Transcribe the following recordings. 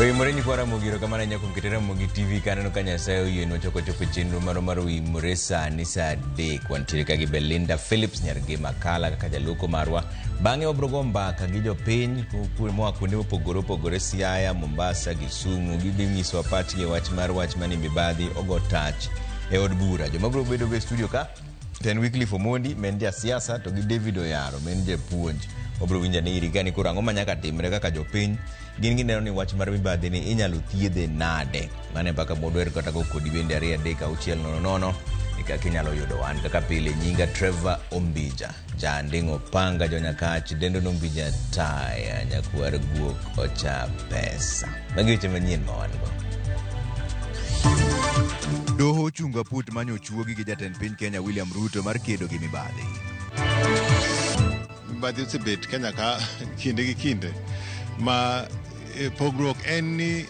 Oimore nyikwa Ramogi erokamano ahinya kuom keto Ramogi TV kaneno ka Nyasaye oyienwa choko chopo e chenro marwa mar Oimore sani saa 3. Wantiere ka gi Belinda Phillips nyar Gema Kala kaka jaloko marwa. Bang'e wabiro go mbaka gi jopiny moa kuonde mopogore opogore Siaya, Mombasa, Kisumu. Gidhi nyisowa pachgi e wach mar wach mani mibadhi ogo tach e od bura. Joma biro bedo go e studio ka to en Wycliffe Omondi ma en jasiasa to gi David Oyaro ma en japuonj. Wabiro winjo ane iri ka ni koro ang'o ma nyaka timre kaka jopiny gin gineno ni wach mar mibadhi ni inyalo thiedhe nade. Mano e mbaka mwadwaro kata go kodi bende 2 3 6 0 0 e kaka inyalo yudo wan kaka pile nyinga Trevor Ombija Janding'o panga jonyakach dendo nombija taya nyakwar guok ocha pesa. Magi weche manyien ma wan go. Doho ochungo aput manyo ochuogi gi jatend piny Kenya William Ruto mar kedo gi mibadhi. Mibadhi osebet Kenya ka kinde gi kinde ma pogruok en ni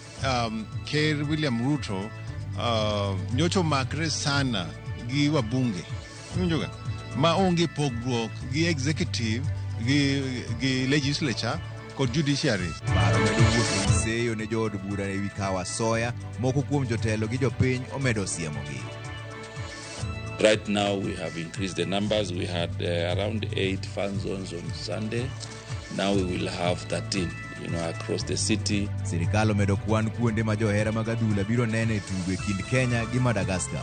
Ker William Ruto nyocha omakre sana gi wabunge. Iwinjoga? Ma onge pogruok gi executive gi legislature kod judiciary. Paro medo wuok e seyo ne jood bura e wi kawo asoya, moko kuom jotelo gi jopiny omedo siemogi. Right now we have increased the numbers. We had around 8 fan zones on Sunday. Now we will have 13, across the city. Sirikal omedo kwan kuonde ma johera mag adhula biro neno e tugo e kind Kenya gi Madagascar.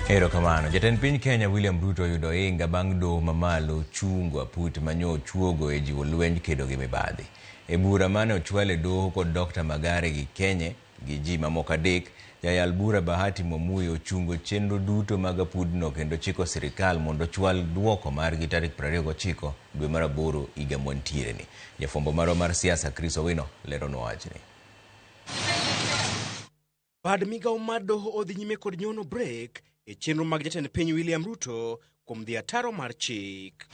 Erokamano. Jatend piny Kenya William Ruto oyudo ohinga bang' doho mamalo chungo aput manyo ochuogo e jiwo lwenj kedo gi mibadhi. E bura mane ochwal e doho kod Dr. Magare Gikenye gi ji mamoko 3, jayal bura Bahati Mwamuye ochungo chenro duto mag apudno kendo chiko sirikal mondo ochwal duoko margi tarik 29 dwe mar 8 higa mwantiere ni. Jafwambo marwa mar siasa Chris Owino leronwa wachni. Bad migawo mar doho odhi nyime kod nyono brek e chenro mag jatend piny William Ruto kuom dhi ataro mar chik.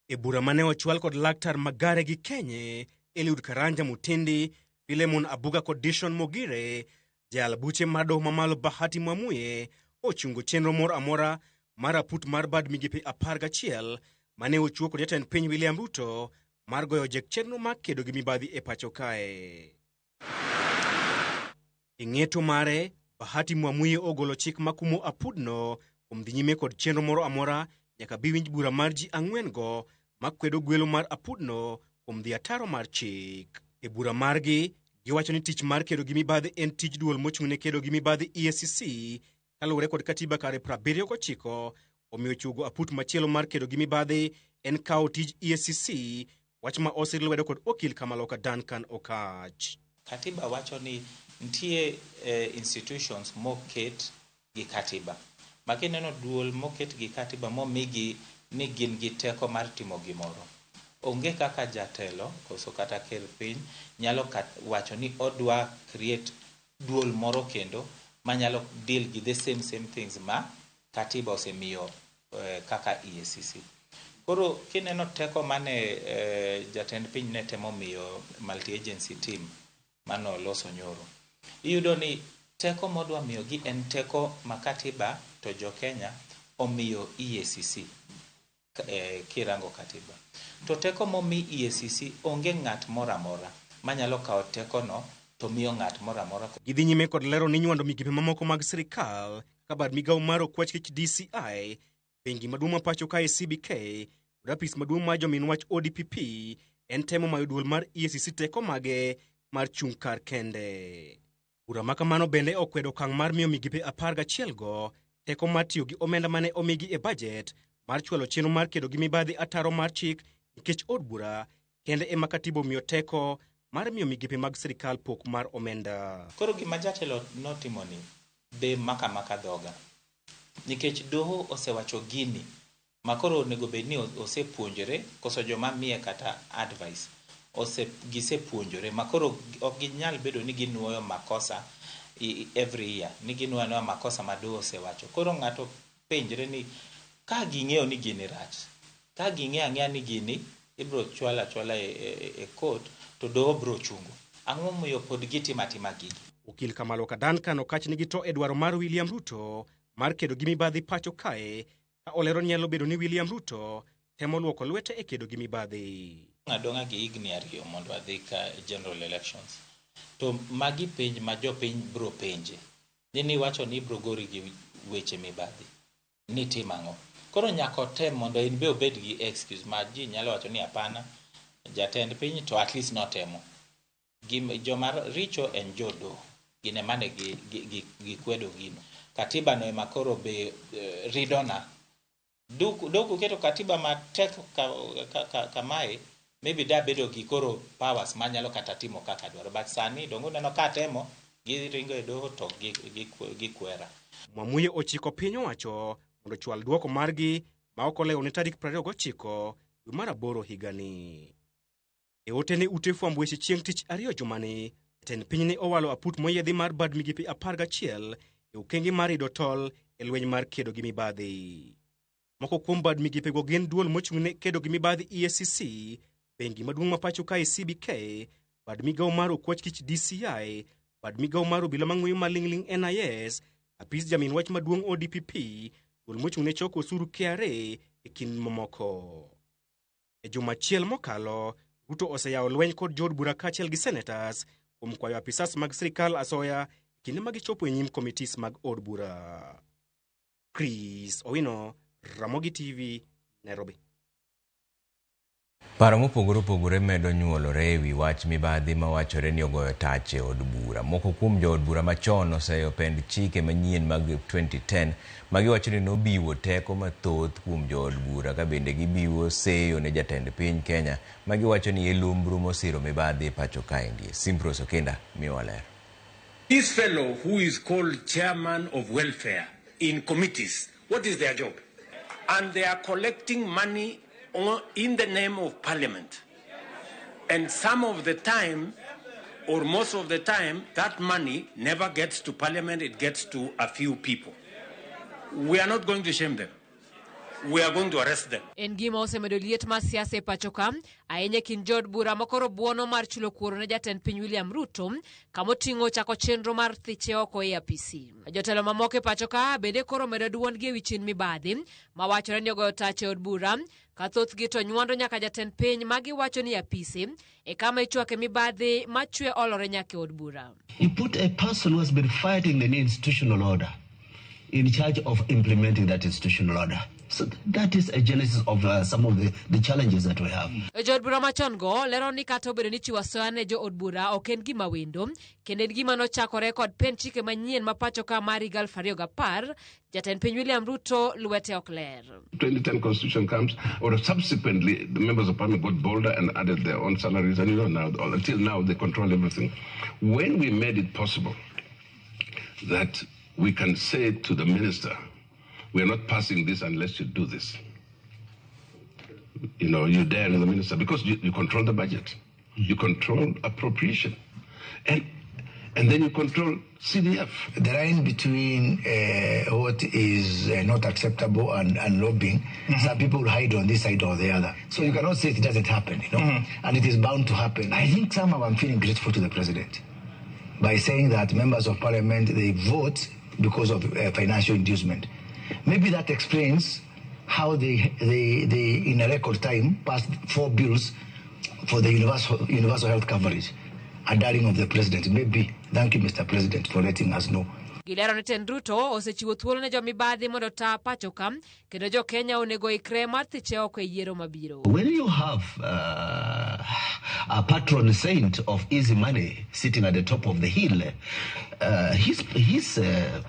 E bura mane ochwal kod Laktar Magare Gikenye, Eliud Karanja Mutindi, Philemon Abuga kod Dishon Mogire, jayal buche mar doho mamalo Bahati Mwamuye ochungo chenro moro amora mar aput mar bad migepe 11 mane ochiwo kod jatend piny William Ruto mar goyo jek chenro mar kedo gi mibadhi e pacho kae. E ng'eto mare, Bahati Mwamuye ogolo chik makumo apudno kuom dhi nyime kod chenro moro amora nyaka bi winj bura mar ji 4 go makwedo gwelo mar apudno kuom dhi ataro mar chik. E bura margi, giwacho ni tich mar kedo gi mibadhi en tij duol mochung'ne kedo gi mibadhi EACC kaluwore kod katiba kare 79, omiyo chugo aput machielo mar kedo gi mibadhi en kawo tij EACC, wach ma osir lwedo kod okil Kamaloka Duncan Okatch. Katiba wacho ni nitie institutions moket gi katiba. Ma kineno duol moket gi katiba momigi ni gin gi teko mar timo gimoro. Onge kaka jatelo koso kata ker piny nyalo wacho ni odwa create duol moro kendo manyalo deal gi the same things ma katiba osemiyo kaka EACC. Koro kineno teko mane jatend piny ne temo miyo multi-agency team mane oloso nyoro, iyudo ni teko modwa miyogi en teko ma katiba to jo Kenya omiyo EACC kirango katiba. To teko momi EACC onge ng'at moro amora manyalo kawo tekono to miyo ng'at moro amora. Gidhi nyime kod lero ni nywando migepe mamoko mag sirikal kaka bad migawo mar okwach kich DCI, bengi maduong' ma pacho kae CBK, kod apis maduong' mar jomin wach ODPP en temo mayo duol mar EACC teko mage mar chung' kar kende. Bura ma kamano bende okwedo okang' mar miyo migepe 11 go teko mar tiyo gi omenda mane omigi e bajet mar chwalo chenro mar kedo gi mibadhi ataro mar chik nikech od bura kende ema katiba omiyo teko mar miyo migepe mag sirikal pok mar omenda. Koro gima jatelo notimo ni be maka maka dhoga nikech doho osewacho gini ma koro onego bed ni osepuonjore koso joma miye kata advice gisepuonjore ma koro ok ginyal bedo ni ginuoyo makosa every year ni ginuoyo anuoya makosa ma doho osewacho. Koro ng'ato penjre ni ka ging'eyo ni gini rach, ka ging'eyo ang'eya ni gini ibro chwalo achwala e court to doho bro chungo, ang'o momiyo pod gitimo atima gigi? Okil Kamaloka Duncan Okatch nigi to e dwaro mar William Ruto mar kedo gi mibadhi pacho kae Ka olero ni nyalo bedo ni William Ruto temo luoko lwete e kedo gi mibadhi. Adong'a gi higni 2 mondo adhi ka general elections. To magi penj ma jopiny bro penje. Ni iwacho ni ibro gori gi weche mibadhi. Ni tim ang'o? Koro nyaka otem mondo en be obed gi excuse ma ji nyalo wacho ni hapana, jatend piny to at least notemo. Joma richo en jodoho. Gin ema ne gikwedo gino. Katiba no ema koro be ridona. Dok uketo katiba matek kamae, maybe da bedo gi koro powers manyalo kata timo kaka dwaro. But sani dongo uneno ka atemo, giringo e doho to gikwera. Mwamuye ochiko piny owacho mondo ochwal duoko margi ma ok olewo ne tarik 29 dwe mar 8 higani. E ote ne ute fwambo weche chieng' tich ariyo jumani, jatend piny ne owalo aput moyiedhi mar bad migepe 11 e okenge mar rido tol e lweny mar kedo gi mibadhi. Moko kuom bad migepego gin duol mochung'ne kedo gi mibadhi EACC, bengi maduong' ma pacho kae CBK, bad migawo mar okwach kich DCI, bad migawo mar obila mang'weyo maling'ling' NIS, apis jamin wach maduong' ODPP, duol mochung'ne choko osuru KRA e kind mamoko. E juma achiel mokalo, Ruto oseyawo lweny kod jood bura kaachiel gi senators kuom kwayo apisas mag sirikal asoya e kinde ma gichopo e nyim committees mag od bura. Chris Owino, Ramogi TV, Nairobi. Paro mopogore opogore medo nyuolore e wi wach mibadhi mawachore ni ogoyo tach e od bura. Moko kuom jood bura machon oseyo pend chike manyien mag 2010 ma giwacho ni nobiwo teko mathoth kuom jood bura ka bende gibiwo seyo ne jatend piny Kenya ma giwacho ni e lumbru mosiro mibadhi e pacho kaendi. Simpros Okinda miyowa ler. This fellow who is called chairman of welfare in committees, what is their job? And they are collecting money in the name of parliament. And some of the time, or most of the time, that money never gets to parliament, it gets to a few people. We are not going to shame them. We are going to arrest them. En gima osemedo liet mar siasa e pacho ka, ahinya e kind jood bura makoro buono mar chulo kuoro ne jatend piny William Ruto, kamoting'o chako chenro mar thiche oko e apisi. Jotelo mamoko e pacho ka bende koro omedo duondgi e wi chin mibadhi, mawachore ni ogoyo tach e od bura, ka thothgi to nywando nyaka jatend piny ma giwacho ni apisi e kama ichwake mibadhi machwe olore nyaka e od bura. You put a person who has been fighting the new institutional order in charge of implementing that institutional order. So that is a genesis of some of the challenges that we have. Jood bura machon go lero ni kata obedo ni chiwo asoya ne jood bura ok en gima wendo, kendo en gima nochakore kod pend chike manyien ma pacho ka mar higa 2010, jatend piny William Ruto lwete ok ler. 2010 constitution comes, or subsequently the members of parliament got bolder and added their own salaries, and now until now they control everything. When we made it possible that we can say to the minister, we are not passing this unless you do this. You know, you dare the minister, because you control the budget, you control appropriation, and then you control CDF. The line between what is not acceptable and lobbying, some people hide on this side or the other. So you cannot say it doesn't happen, you know, and it is bound to happen. I think somehow I'm feeling grateful to the president by saying that members of parliament, they vote because of financial inducement. Maybe that explains how they in a record time passed 4 bills for the universal health coverage. A darling of the president. Maybe. Thank you, Mr. President, for letting us know. Gilero ni tend Ruto osechiwo thuolo ne jomibadhi mondo ta pacho ka, kendo jo Kenya onego ikre mar thiche oko e yiero mabiro. When you have a patron saint of easy money sitting at the top of the hill, his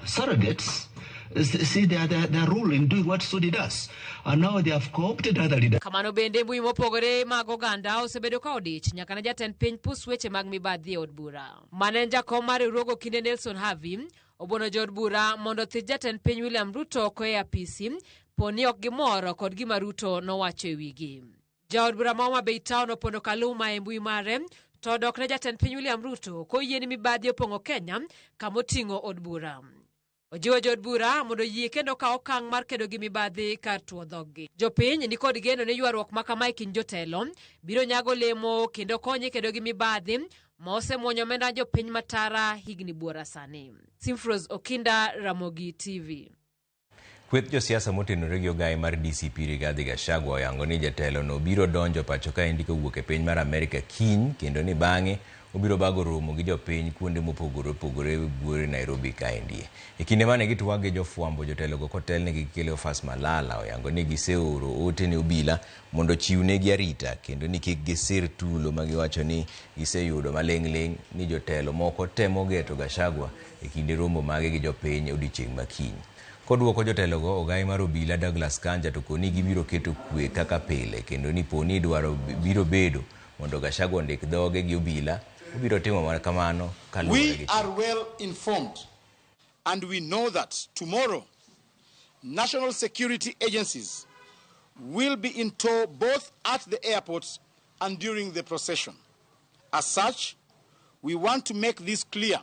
surrogates see their role in doing what Sudi does, and now they have co-opted other leaders. Kamano bende mbui mopogore mag oganda osebedo ka odich nyaka ne jatend piny pus weche mag mibadhi e od bura. Mane en jakom mar riwruogo kinde Nelson Havi obono jood bura mondo othich jatend piny William Ruto oko e apisi poni ok gimor kod gima Ruto nowacho e wigi. Jaod bura ma Homa Bay Town opondo Kaluma e mbui mare to odok ne jatend piny William Ruto koyie ni mibadhi opong'o Kenya kamoting'o od bura. Ojiwo jood bura mondo oyie kendo kaw okang' mar kedo gi mibadhi kar tuo dhoggi. Jopiny ni kod geno ni ywaruok ma kama e kind jotelo biro nyago lemo kendo konye kedo gi mibadhi ma osemuonyo omenda jopiny matara higni buora sani. Simfros Okinda, Ramogi TV. Kweth josiasa motenore gi ogaye mar DCP Rigathi Gachagua oyango ni jatelo no biro donjo pacho kaendi kowuok e piny mar Amerika kiny kendo ni bang'e obiro bago romo gi jopiny kuonde mopogore opogore buore Nairobi kaendi. E kinde mane gitwag gi jofwambo jotelogo kotelnegi gi Cleophas Malala oyango ni giseoro ote ne obila mondo ochiwnegi arita kendo ni kik gisir tulo ma giwacho ni giseyudo maling'ling' ni jotelo moko temo geto Gachagua e kinde romo mage gi jopiny odiochieng' ma kiny. Koduoko jotelogo, ogaye mar obila Douglas Kanja to koni gibiro keto kwe kaka pile kendo ni poni dwaro biro bedo mondo Gachagua ondik dhoge gi obila, obiro timo mana kamano kaluwore We gi are well informed and we know that tomorrow national security agencies will be in tow both at the airports and during the procession. As such, we want to make this clear.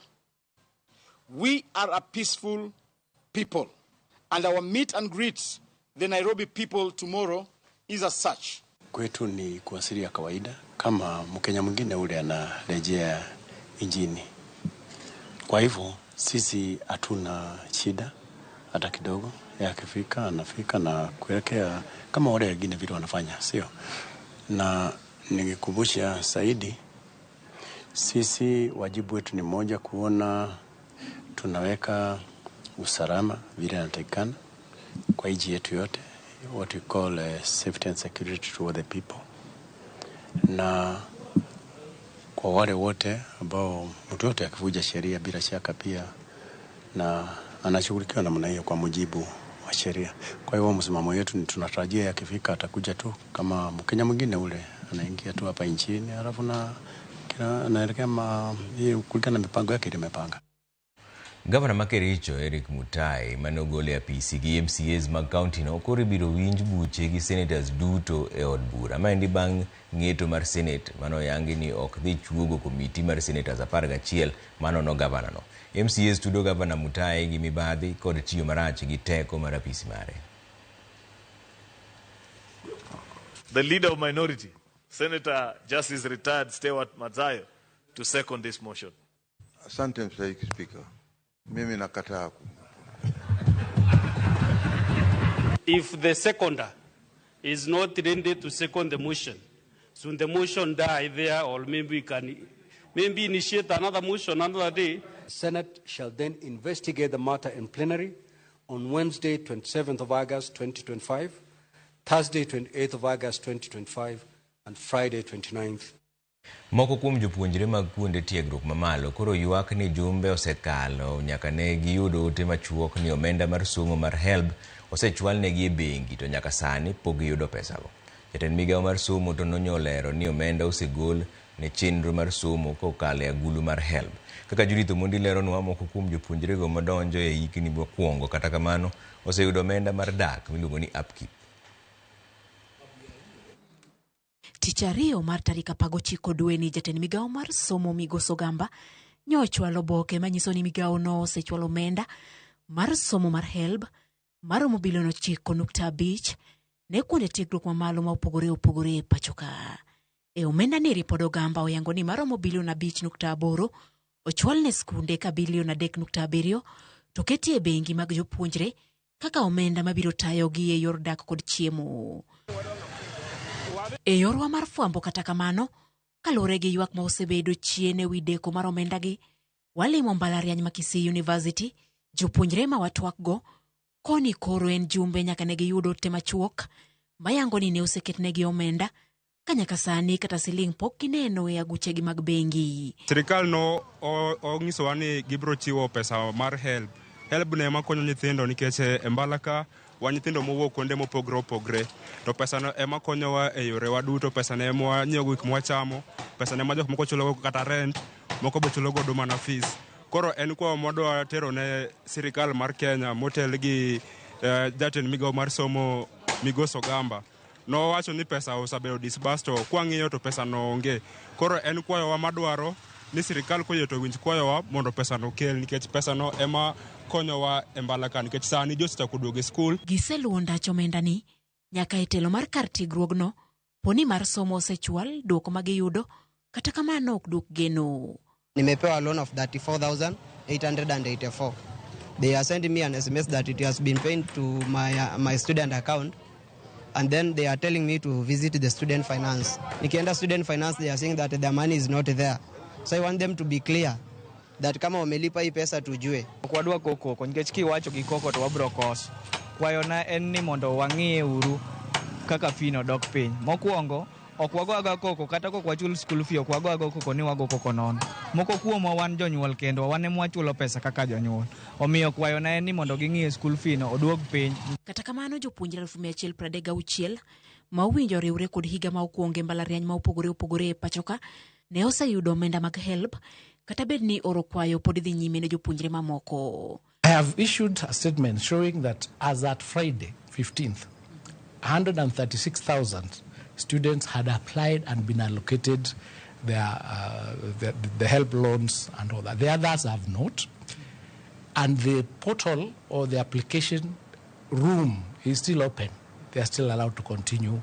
We are a peaceful people, and our meet and greet the Nairobi people tomorrow is as such. Kwetu ni kuasili ya kawaida kama Mkenya mwingine ule anarejea nchini. Kwa hivyo sisi hatuna shida hata kidogo. Yeye akifika anafika na kuelekea kama wale wengine vile wanafanya, sio? Na ningekumbusha zaidi, sisi wajibu wetu ni moja, kuona tunaweka usalama vile inatakikana kwa nchi yetu yote, what we call safety and security to all the people, na kwa wale wote ambao mtu yote akivuja sheria bila shaka pia na anashughulikiwa namna hiyo kwa mujibu wa sheria. Kwa hiyo msimamo wetu ni tunatarajia yakifika atakuja tu kama Mkenya mwingine ule anaingia tu hapa nchini, alafu na anaelekea kulingana na mipango yake ile imepanga. Gavana ma Kericho Eric Mutai mane ogol e apisi gi MCAs mag kaunti no koro ibiro winj buche gi senators duto e od bura. Maendi bang' ng'eto mar Senate mane oyangi ni ok dhi chuogo komiti mar senators 11 manono gavana no. MCAs tudo gavana Mutai gi mibadhi kod tiyo marach gi teko mar apisi mare. The leader of minority, Senator Justice Retired Stewart Madzayo, to second this motion. Asante Mstahiki Spika. Mimi nakataa. If the seconder is not ready to second the motion, soon the motion die there, or maybe we can maybe initiate another motion another day. Senate shall then investigate the matter in plenary on Wednesday, 27th of August, 2025, Thursday, 28th of August, 2025, and Friday, 29th. Moko kuom jopuonjre mag kuonde tiegruok mamalo koro ywak ni jumbe osekalo nyaka ne giyud ote machuok ni omenda mar somo mar HELB osechwalnegi e bengi to nyaka sani pok giyudo pesago. Jatend migawo mar somo to nonyolero ni omenda osegol ne chenro mar somo kokalo e agulu mar HELB. Kaka Judith Omondi leronwa, moko kuom jopuonjrego madonjo e hikni mokwongo kata kamano oseyudo omenda mar dak miluongo ni upkeep. Tich ariyo mar tarik 19 dweni, jatend migawo mar somo Migosi Ogamba nyochwalo oboke manyiso ni migawo no osechwalo omenda mar somo mar HELB maromo bilion 9.5 ne kuonde tiegruok mamalo ma opogore opogore e pacho ka. E omenda ni ripod Ogamba oyango ni maromo bilion 5.8 ochwal ne skunde ka bilion 3.7 to keti e bengi mag jopuonjre kaka omenda mabiro tayogi e yor dak kod chiemo. E yorwa mar fwambo kata kamano, kaluwore gi ywak ma osebedo chien e wi deko mar omendagi, walimo mbalariany ma Kisii University, jopuonjre ma watwakgo koni koro en jumbe nyaka ne giyud ote machuok mayango ni ne oseketnegi omenda ka nyaka sani kata siling pok gineno e aguchegi mag bengi. Sirikal no onyisowa ni gibiro chiwo pesa mar HELB. HELB ne ema konyo nyithindo nikech e mbala ka wan nyithindo mowuok kuonde mopogore opogore, to pesa no ema konyowa e yorewa duto. Pesa no ema wanyiewo gik mwachamo, pesa no ema jok moko chulo kata rent, moko be chulo godo mana fees. Koro en kwayo mwadwa tero ne sirikal mar Kenya motel gi jatend migawo mar somo Migosi Ogamba. Nowacho ni pesa osebedo disbursed, to kwang'iyo to pesa no onge. Koro en kwayowa madwaro ni sirikal koyie to winj kwayowa mondo pesa no kel, nikech pesa no ema konyowa e mbala ka, nikech sani ji osechako duogo e skul. Giseluwo ndach omendani nyaka e telo mar kar tiegruogno, poni mar somo osechwal, duoko ma giyudo kata kamano ok duok geno. Nimepewa loan of 34,884. They are sending me an SMS that it has been paid to my student account, and then they are telling me to visit the student finance. Nikienda student finance, they are saying that the money is not there. So I want them to be clear that kama wamelipa hii pesa tujue. Ok wadwa go koko nikech kiwacho gi koko to wabro koso. Kwayona en ni mondo wang'iye uru kaka fee no dok piny. Mokwongo, ok wago aga koko kata kok wachul school fee, ok wago aga koko ni wago koko nono. Moko kuomwa wan jonyuol kendwa, wan ema wachulo pesa kaka jonyuol. Omiyo kwayona en ni mondo ging'iye school fee no oduog piny. Kata kamano, jopuonjre 136,000 ma owinjo oriwre kod higa ma okwongo e mbalariany ma opogore opogore e pachoka ne oseyudo omenda mag HELB kata bed ni oro kwayo pod dhi nyime ne jopuonjre mamoko. I have issued a statement showing that as at Friday, 15th, 136,000 students had applied and been allocated the HELB loans and all that. The others have not. And the portal or the application room is still open. They are still allowed to continue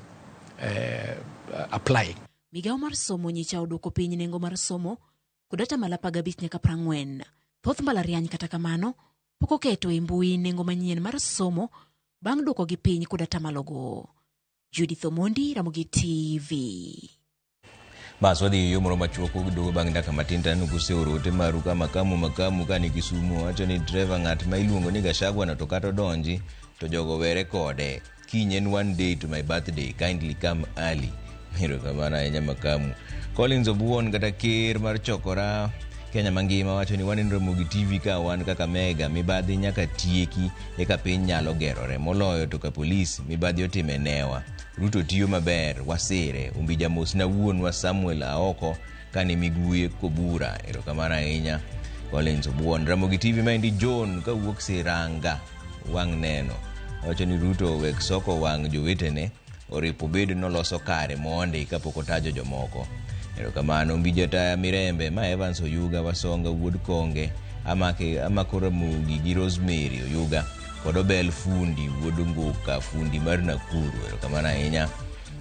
applying. Migawo mar somo nyicha odwoko piny nengo mar somo kod atamalo 15 nyaka 40. Thoth mbalariany kata kamano pok oketo e mbui nengo manyien mar somo bang' dwokogi piny kod atamalogo. Judith Omondi, Ramogi TV. Bas wadhi e yo moro machuok duogo bang' dakika matin to aneno kuseoro ote maru ka makamu ka ni Kisumu wacho ni Trevor ng'at ma iluongo ni Gachagua no to kata odonji to jogo were kode. Kiny en one day to my birthday, kindly come early. Erokamano ahinya makamu. Collins Obuon kata ker mar chokora Kenya mangima wacho ni waneno Ramogi TV ka wan kaka mega mibadhi nyaka tieki eka piny nyalo gerore. Moloyo to ka polis mibadhi otime newa. Ruto tiyo maber, wasire. Umbija mos na wuonwa Samuel Aoko kane miguye kobura. Erokamano ahinya Collins Obuon. Ramogi TV maendi John kawuok Siranga wang' neno. Wacho ni Ruto wek soko wang' jowetene oripo bed noloso kare mondi kapok otajo jomoko. Erokamano Mbija Taya Mirembe ma Evans Oyuga Wasonga wuod Konge amako Ramogi gi Rosemary Oyuga kod Obel Fundi wuod Nguka fundi mar Nakuru. Erokamano ahinya.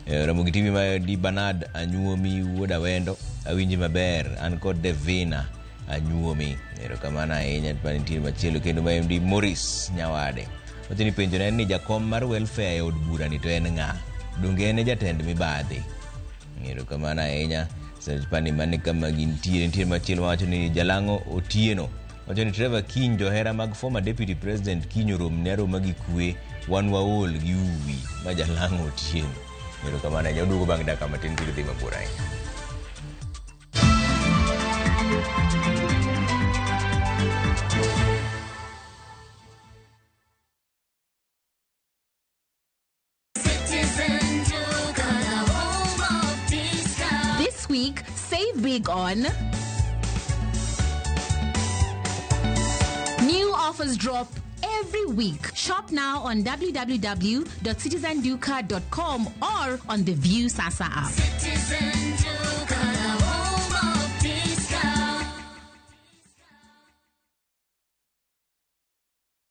Ramogi TV ma di Bernard Anyuomi wuod Awendo awinji maber an kod Devina Anyuomi. Erokamano ahinya. Nitie machielo kendo ma MD Morris Nyawade. Wacho ni penjo en ni jakom mar welfare e od bura ni to en ng'a? Donge en e jatend mibadhi? Erokamano ahinya. Pani mane kama gintie nitie machielo mawacho ni Jalang'o Otieno wacho ni Trevor Kiny johera mag former deputy president Kiny orom ne aroma gi kwe wan waol gi uwi ma Jalang'o Otieno. Erokamano ahinya. Oduogo bang' dakika matin kik dhi mabor ahinya. This week, save big on new offers drop every week. Shop now on www.citizenduka.com or on the View Sasa app. Citizen Duka, the home of discount.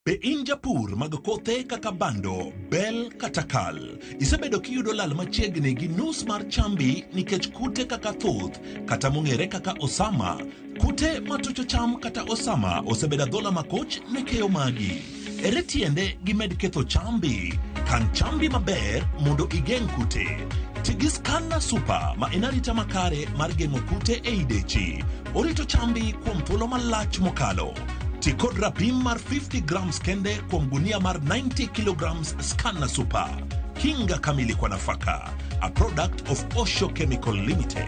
Be in japur mag kothe kaka bando, bel kata kal. Isebedo kiyudo lal machiegni gi nus mar chambi nikech kute kaka thuth kata mong'ere kaka osama. Kute matucho cham kata osama osebedo adhola makoch ne keyo magi. Ere tiende gimed ketho chambi? Kan chambi maber mondo igeng' kute. Ti gi Scanner Super ma en arita makare mar geng'o kute ei dechi. Orito chambi kuom thuolo malach mokalo. Ti kod rapim mar 50 grams kende kuom gunia mar 90 kilograms Scanner Super. Kinga kamili kwa nafaka. A product of Osho Chemical Limited.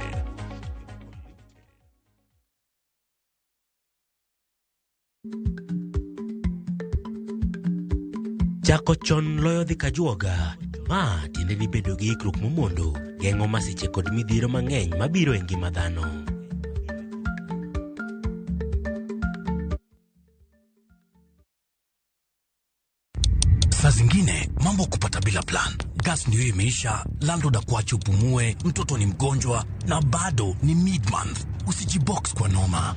Chako chon loyo dhi kajuoga. Ma tiende ni bedo gi ikruok momondo geng'o masiche kod midhiero mang'eny mabiro e ngima dhano. Saa zingine mambo kupata bila plan. Gas ndio imeisha, landlord akuache upumue, mtoto ni mgonjwa na bado ni mid month. Usijibox kwa noma.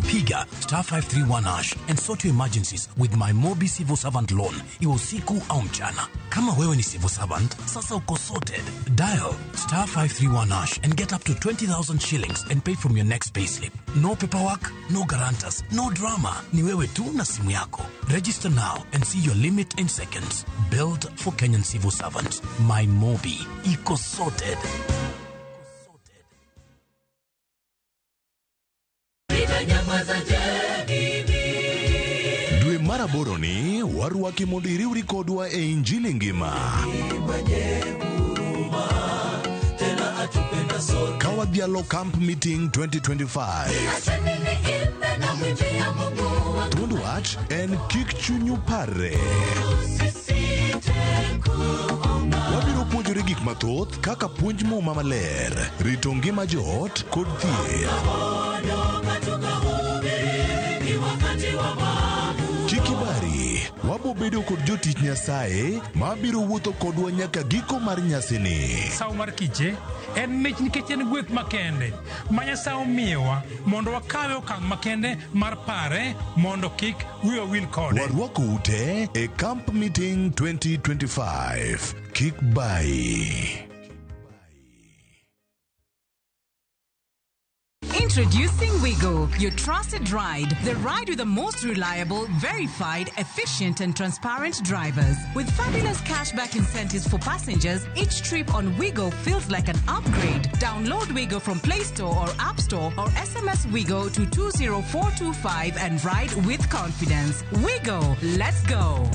Piga star 531 hash and sort your emergencies with my Mobi Civil Servant Loan, iwe usiku au mchana. Kama wewe ni civil servant, sasa uko sorted. Dial star 531 hash and get up to 20,000 shillings and pay from your next payslip. No paperwork, no guarantors, no drama. Ni wewe tu na simu yako. Register now and see your limit in seconds. Built for Kenyan civil servants. My Mobi. Iko sorted. Dwe mar aboro ni warwaki mondo iriwri kodwa e Injili ngima. Ka wadhialo Camp Meeting 2025. Thuond wach en kik chunyu parre. Wabiro puonjore gik mathoth kaka puonj muma maler, rito ngima joot kod thieth. Kik ibari, wabo bedo kod jotich Nyasaye ma biro wuotho kodwa nyaka giko mar nyasini. Sawo mar kiche en mich nikech en gweth makende ma Nyasaye omiyowa mondo wakawe okang' makende mar pare mondo kik wiwa wil kode. Warwako ute e Camp Meeting 2025. Kik bayi. Introducing Wigo, your trusted ride. The ride with the most reliable, verified, efficient, and transparent drivers. With fabulous cashback incentives for passengers, each trip on Wigo feels like an upgrade. Download Wigo from Play Store or App Store or SMS Wigo to 20425 and ride with confidence. Wigo, let's go.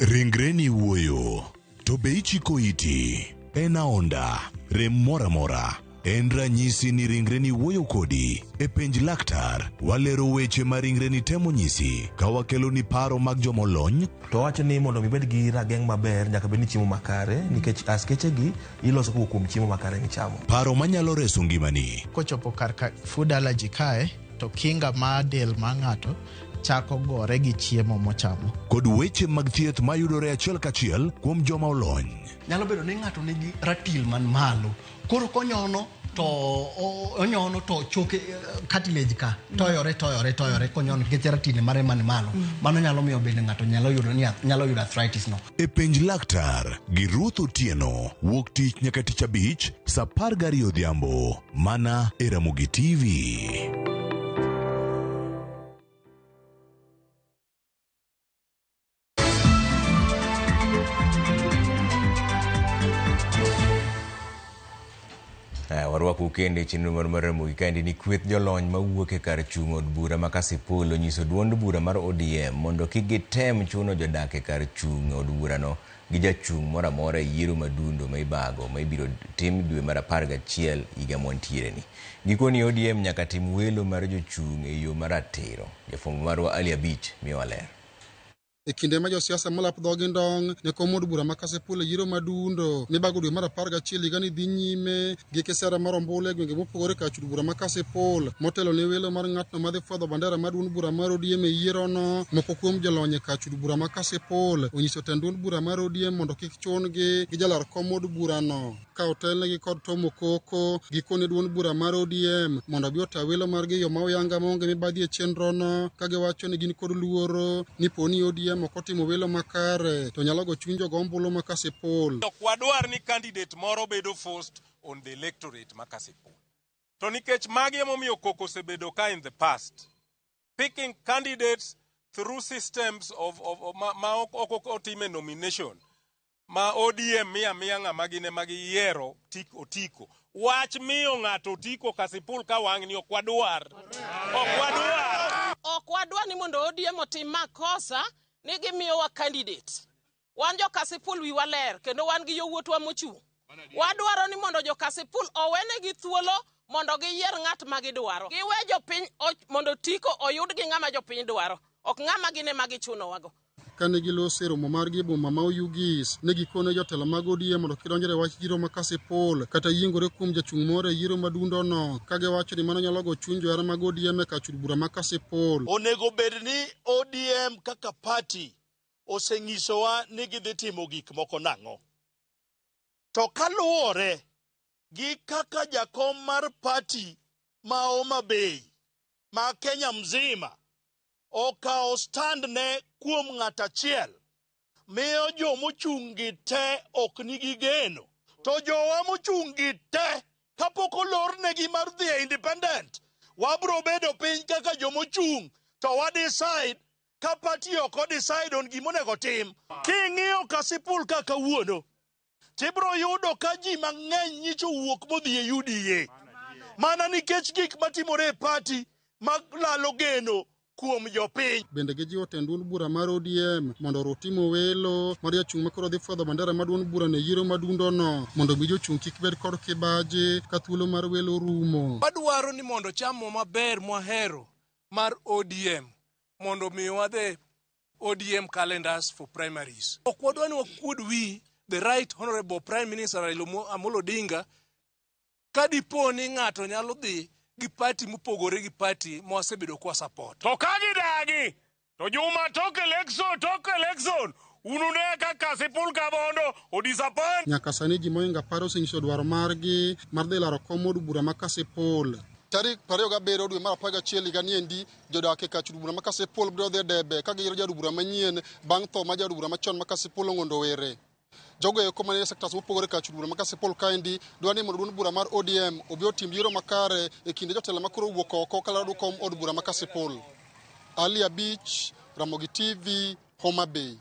Ringreni wuoyo, to be ichiko iti? En aonda, rem moro amora. En ranyisi ni ringreni wuoyo kodi. E penj laktar, walero weche ma ringreni temo nyisi ka wakeloni paro mag jomolony. To wacho ni mondo ibed gi rageng' maber nyaka bed ni chiemo makare nikech askeche gi iloso kowuok kuom chiemo makare michamo. Paro manyalo reso ngimani. Kochopo kar ka food allergy kae to kinga mar del mar ng'ato chako gore gi chiemo mochamo. Kod weche mag thieth mayudore achiel kachiel kuom joma olony. Nyalo bedo ni ng'ato nigi ratil man malo. Koro konyono to onyono to choke cartilage ka toyore toyore toyore konyono nikech ratil mare man malo. Mano nyalo miyo bende ng'ato nyalo yudo ni nyalo yudo arthritis no. E penj laktar gi Ruth Otieno wuok tich nyaka tich abich saa 12 odhiambo mana e Ramogi TV. Warwaku kende chenro mar Ramogi kaendi ni kweth jolony mawuok e kar chung' od bura ma Kasipul onyiso duond bura mar ODM mondo kik gitem chuno jodak e kar chung' od burano gi jachung' moro amora e yiero madundo ma ibago ma ibiro tim dwe mar 11 higa mwantiereni. Gikoni ODM nyaka tim welo mar jochung' e yo maratiro. Jafwambo marwa Ali Abich miyowa ler. E kinde ma josiasa molap dhogi ndong' ne kom od bura ma Kasipul e yiero madundo mibago dwe mar 11 higani dhi nyime gi kisera mar ombulu e gwenge mopogore kar chud bura ma Kasipul motelo ne welo mar ng'atno madhi fwadho bandera mar duond bura mar ODM e yierono. Moko kuom jolony e kar chud bura ma Kasipul onyiso tend duond bura mar ODM mondo kik chun-gi gi jalar kom od burano ka otelnegi kod Tom Okoko. Gikone duond bura mar ODM mondo obi ota welo margi e yo ma oyanga maonge mibadhi e chenrono ka giwacho ni gin kod luoro ni poni ODM ok otimo welo makare to nyalo go chuny jogo ombulu ma Kasipul. Ok wadwar ni candidate moro bedo forced on the electorate ma Kasipul. To nikech magi emomiyo koko osebedo ka in the past, picking candidates through systems of ma ok otime nomination ma ODM miya miya ng'ama gin ema giyiero tik otiko. Wach miyo ng'ato otiko Kasipul ka wang'ni ok wadwar. Ok wadwar. Ok wadwar ni mondo ODM otim makosa ni gimiyowa candidate. Wan jo Kasipul wiwa ler kendo wan gi yowuotwa mochung'. Wadwaro ni mondo jo Kasipul owenegi thuolo mondo giyier ng'at ma gidwaro. Giwe jopiny mondo otiko oyud gi ng'ama jopiny dwaro, ok ng'ama gin ema gichunowago. Kane giloso e romo margi e boma ma Oyugis, ne gikone jotelo mag ODM mondo kik donjre e wach yiero ma Kasipul kata yiengore kuom jachung' moro e yiero madundono, ka giwacho ni mano nyalo go chuny johera mag ODM e kar chud bura ma Kasipul. Onego bed ni ODM kaka party osenyisowa ni gidhi timo gik moko nang'o. To kaluwore gi kaka jakom mar party ma Homa Bay ma Kenya mzima okawo stand ne kuom ng'at achiel, miyo jomochung' gi te ok nigi geno. To jowa mochung' gi te kapok olornegi mar dhi e independent, wabro bedo piny kaka jomochung' to wa decide ka party ok o decide on gima onego tim. King'iyo Kasipul ka kawuono, tibro yudo ka ji mang'eny nyicho owuok modhi e UDA mana nikech gik matimore e party malalo geno kuom jopiny. Bende gijiwo tend duond bura mar ODM mondo oru timo welo mar jachung' makoro dhi fwadho bandera mar duond bura ne yiero madundono mondo mi jochung' kik bed kod kibaji ka thuolo mar welo rumo. Wadwaro ni mondo chamwa maber mwahero mar ODM mondo omiwa the ODM calendars for primaries. Ok wadwa ni wakuod wi the right honorable Prime Minister Raila Amolo Odinga ka dipo ni ng'ato nyalo dhi gi party mopogore gi party ma wasebedo kwa support. To ka gidagi to juma tok election tok election unune ka Kasipul Kabondo odisappoint. Nyaka sani ji mohingo 10 osenyiso dwaro margi mar dhi laro kom od bura ma Kasipul. Tarik 27 dwe mar 11 higa niendi, jodak e kach od bura ma Kasipul biro dhi e debe ka giyiero jaod bura manyien bang' tho mar jaod bura machon ma Kasipul Ong'ondo Were. Jogo eko manie sectors mopogore kach od bura ma Kasipul kaendi dwa ni mondo duond bura mar ODM obi otim yiero makare e kinde jotelo ma koro owuok oko kalaro kom od bura ma Kasipul. Ali Abich, Ramogi TV, Homa Bay.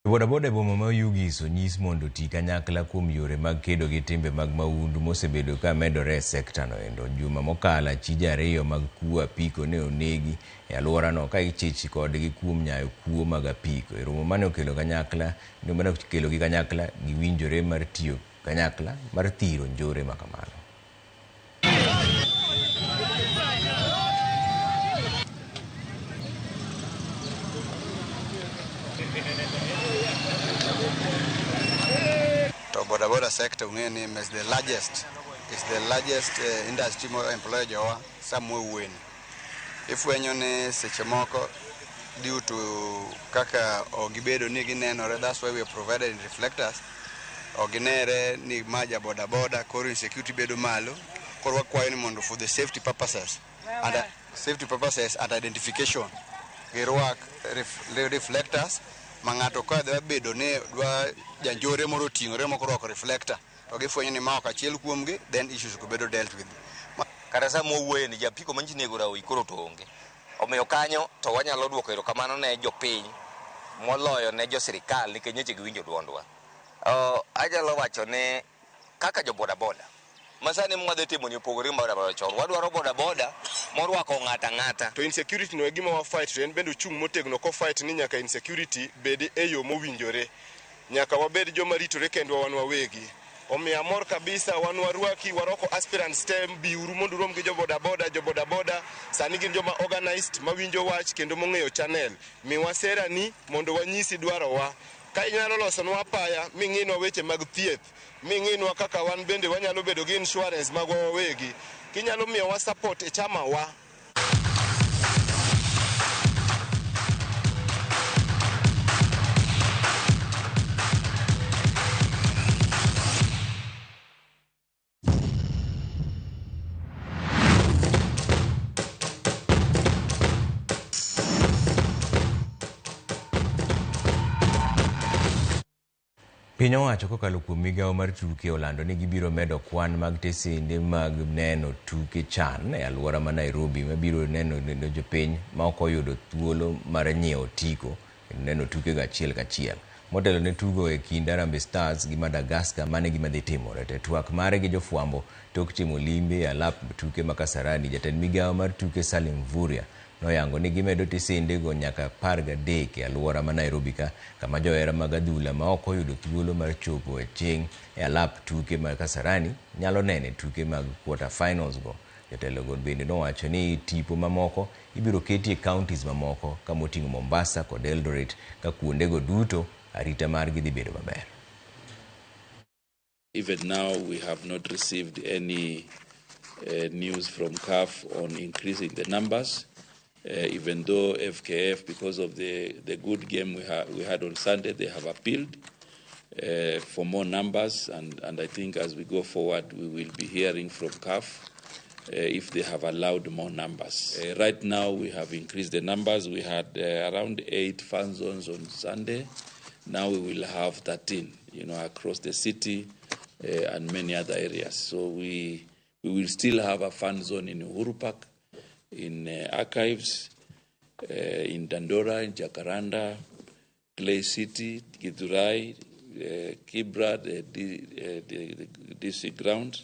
Bodaboda e boma ma Oyugis onyis mondo oti kanyakla kuom yore mag kedo gi timbe mag mahundu mosebedo ka medore e sekta no endo. Juma mokalo achije ariyo mag kuo apiko ne onegi e alworano ka ichich kodgi kuom nyayo kuo mag apiko. E romo mane okelo kanyakla, mane okelogi kanyakla giwinjore mar tiyo kanyakla mar thiro njore ma kamano. To boda boda sector ung'e ni is the largest, is the largest industry mo employ jowa samwa wuoyeni. Ifwenyo ni seche moko due to kaka ok gibedo ni ginenore, that's why we are provided in reflectors. Ok ginere ni ma ja boda boda, koro insecurity bedo malo. Koro wakwayo ni mondo for the safety purposes and safety purposes and identification girwak reflectors ma ng'ato ka dwa bedo ni dwa janjore moro oting'ore moko orwako reflector to gifwenyo ni ma ok achiel kuomgi, then issues go bedo dealt with. Kata sama wawuoye ni japiko manyiso ni nego rawi koro to onge. Omiyo kanyo to wanyalo duoko erokamano ne jopiny moloyo ne jo sirikal nikech nyocha giwinjo duondwa. Anyalo wacho ni kaka jo boda boda masani mwadhi timo ni opogore gi boda boda chon. Wadwaro boda boda morwako ng'ata ng'ata. To insecurity no e gima wa fight, to en bende ochung' motegno ko fight ni nyaka insecurity bed e yo mowinjore. Nyaka wabed joma ritore kendwa wan wawegi. Omiyo amor kabisa, wan warwaki, warwako aspirants te, biuru mondo urom gi jo boda boda, jo boda boda sani gin joma organized, mawinjo wach kendo mong'eyo channel. Miwa sera ni mondo wanyisi dwarowa. Ka inyalo losonwa apaya, ming'inwa weche mag thieth, ming'inwa kaka wan bende wanyalo bedo gi insurance magwa wawegi, kinyalo miyowa support e chama wa. Piny owacho kokalo kuom migawo mar tuke olando ni gibiro medo kwan mag tesende mag neno tuke CHAN e alwora ma Nairobi mabiro neno jopiny ma ok oyudo thuolo mar nyiewo otiko kendo neno tukego achiel kachiel. Motelo ne tugo e kind Harambee Stars gi Madagascar, mano e gima dhi timore. To e twak mare gi jofwambo tok timo limbe e alap tuke ma Kasarani, jatend migawo mar tuke Salim Mvurya noyango ni gimedo tesendego nyaka 13 e alwora ma Nairobi ka, kama johera mag adhula ma ok oyudo thuolo mar chopo e chieng' e alap tuke ma Kasarani nyalo nene tuke mag quarter finals go. Jotelogo bende nowacho ni tipo mamoko ibiro keti e counties mamoko kamoting'o Mombasa kod Eldoret ka kuondego duto arita margi dhi bedo maber. Even now we have not received any news from CAF on increasing the numbers. Even though FKF, because of the good game we had on Sunday, they have appealed for more numbers, and I think as we go forward, we will be hearing from CAF if they have allowed more numbers. Right now, we have increased the numbers. We had around 8 fan zones on Sunday. Now we will have 13, across the city and many other areas. So we will still have a fan zone in Uhuru Park, in Archives, in Dandora, in Jacaranda, Clay City, Githurai, Kibra, the DC ground.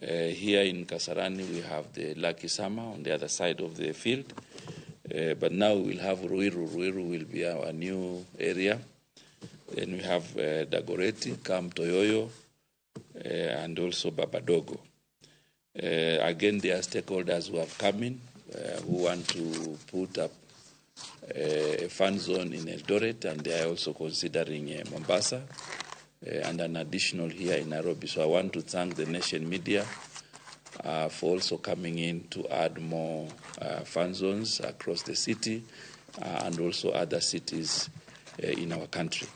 Here in Kasarani, we have the Lucky Summer on the other side of the field. But now we will have Ruiru. Ruiru will be our new area. Then we have Dagoretti, Camp Toyoyo, and also Babadogo. Again, there are stakeholders who have come in, who want to put up a fan zone in Eldoret, and they are also considering Mombasa and an additional here in Nairobi. So I want to thank the Nation Media for also coming in to add more fan zones across the city and also other cities in our country.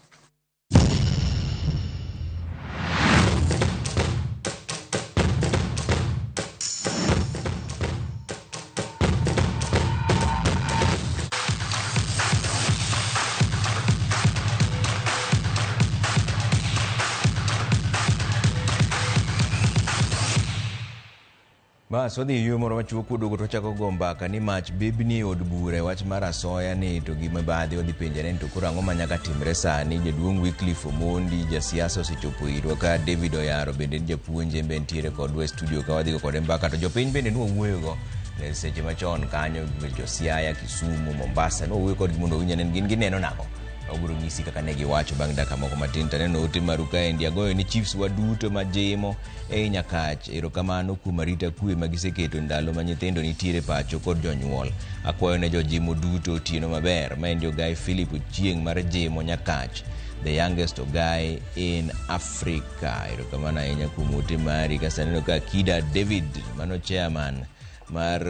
Bas wadhi yueyo moro machuok kuduogo to wachako go mbaka ni mach bebni e od bura e wach mar asoya ni to gi mibadhi wadhi penjore ni to koro ang'o ma nyaka timre sani. Jaduong' Wycliffe Omondi jasiasa osechopo irwa ka, David Oyaro bende en japuonj en be nitiere kodwa e studio ka wadhi go kode mbaka. To jopiny bende nwawuoyogo e seche machon kanyo, jo Siaya, Kisumu, Mombasa nwawuoyo kodgi mondo owinj ane gin gineno nang'o. Wabiro nyisi kaka ne giwacho bang' dakika moko matin. Taneno ote maru kaendi, agoyo ni chiefs wa duto majimo ei Nyakach erokamano kuom arita kwe ma giseketo ndalo ma nyithindo nitiere pacho kod jonyuol. Akwayo ne jojimo duto otieno maber. Maendi Ogai Philip Ochieng' mar Jimo Nyakach, the youngest Ogai in Africa. Erokamano ahinya kuom ote mari. Kasto aneno ka Kida David mano chairman mar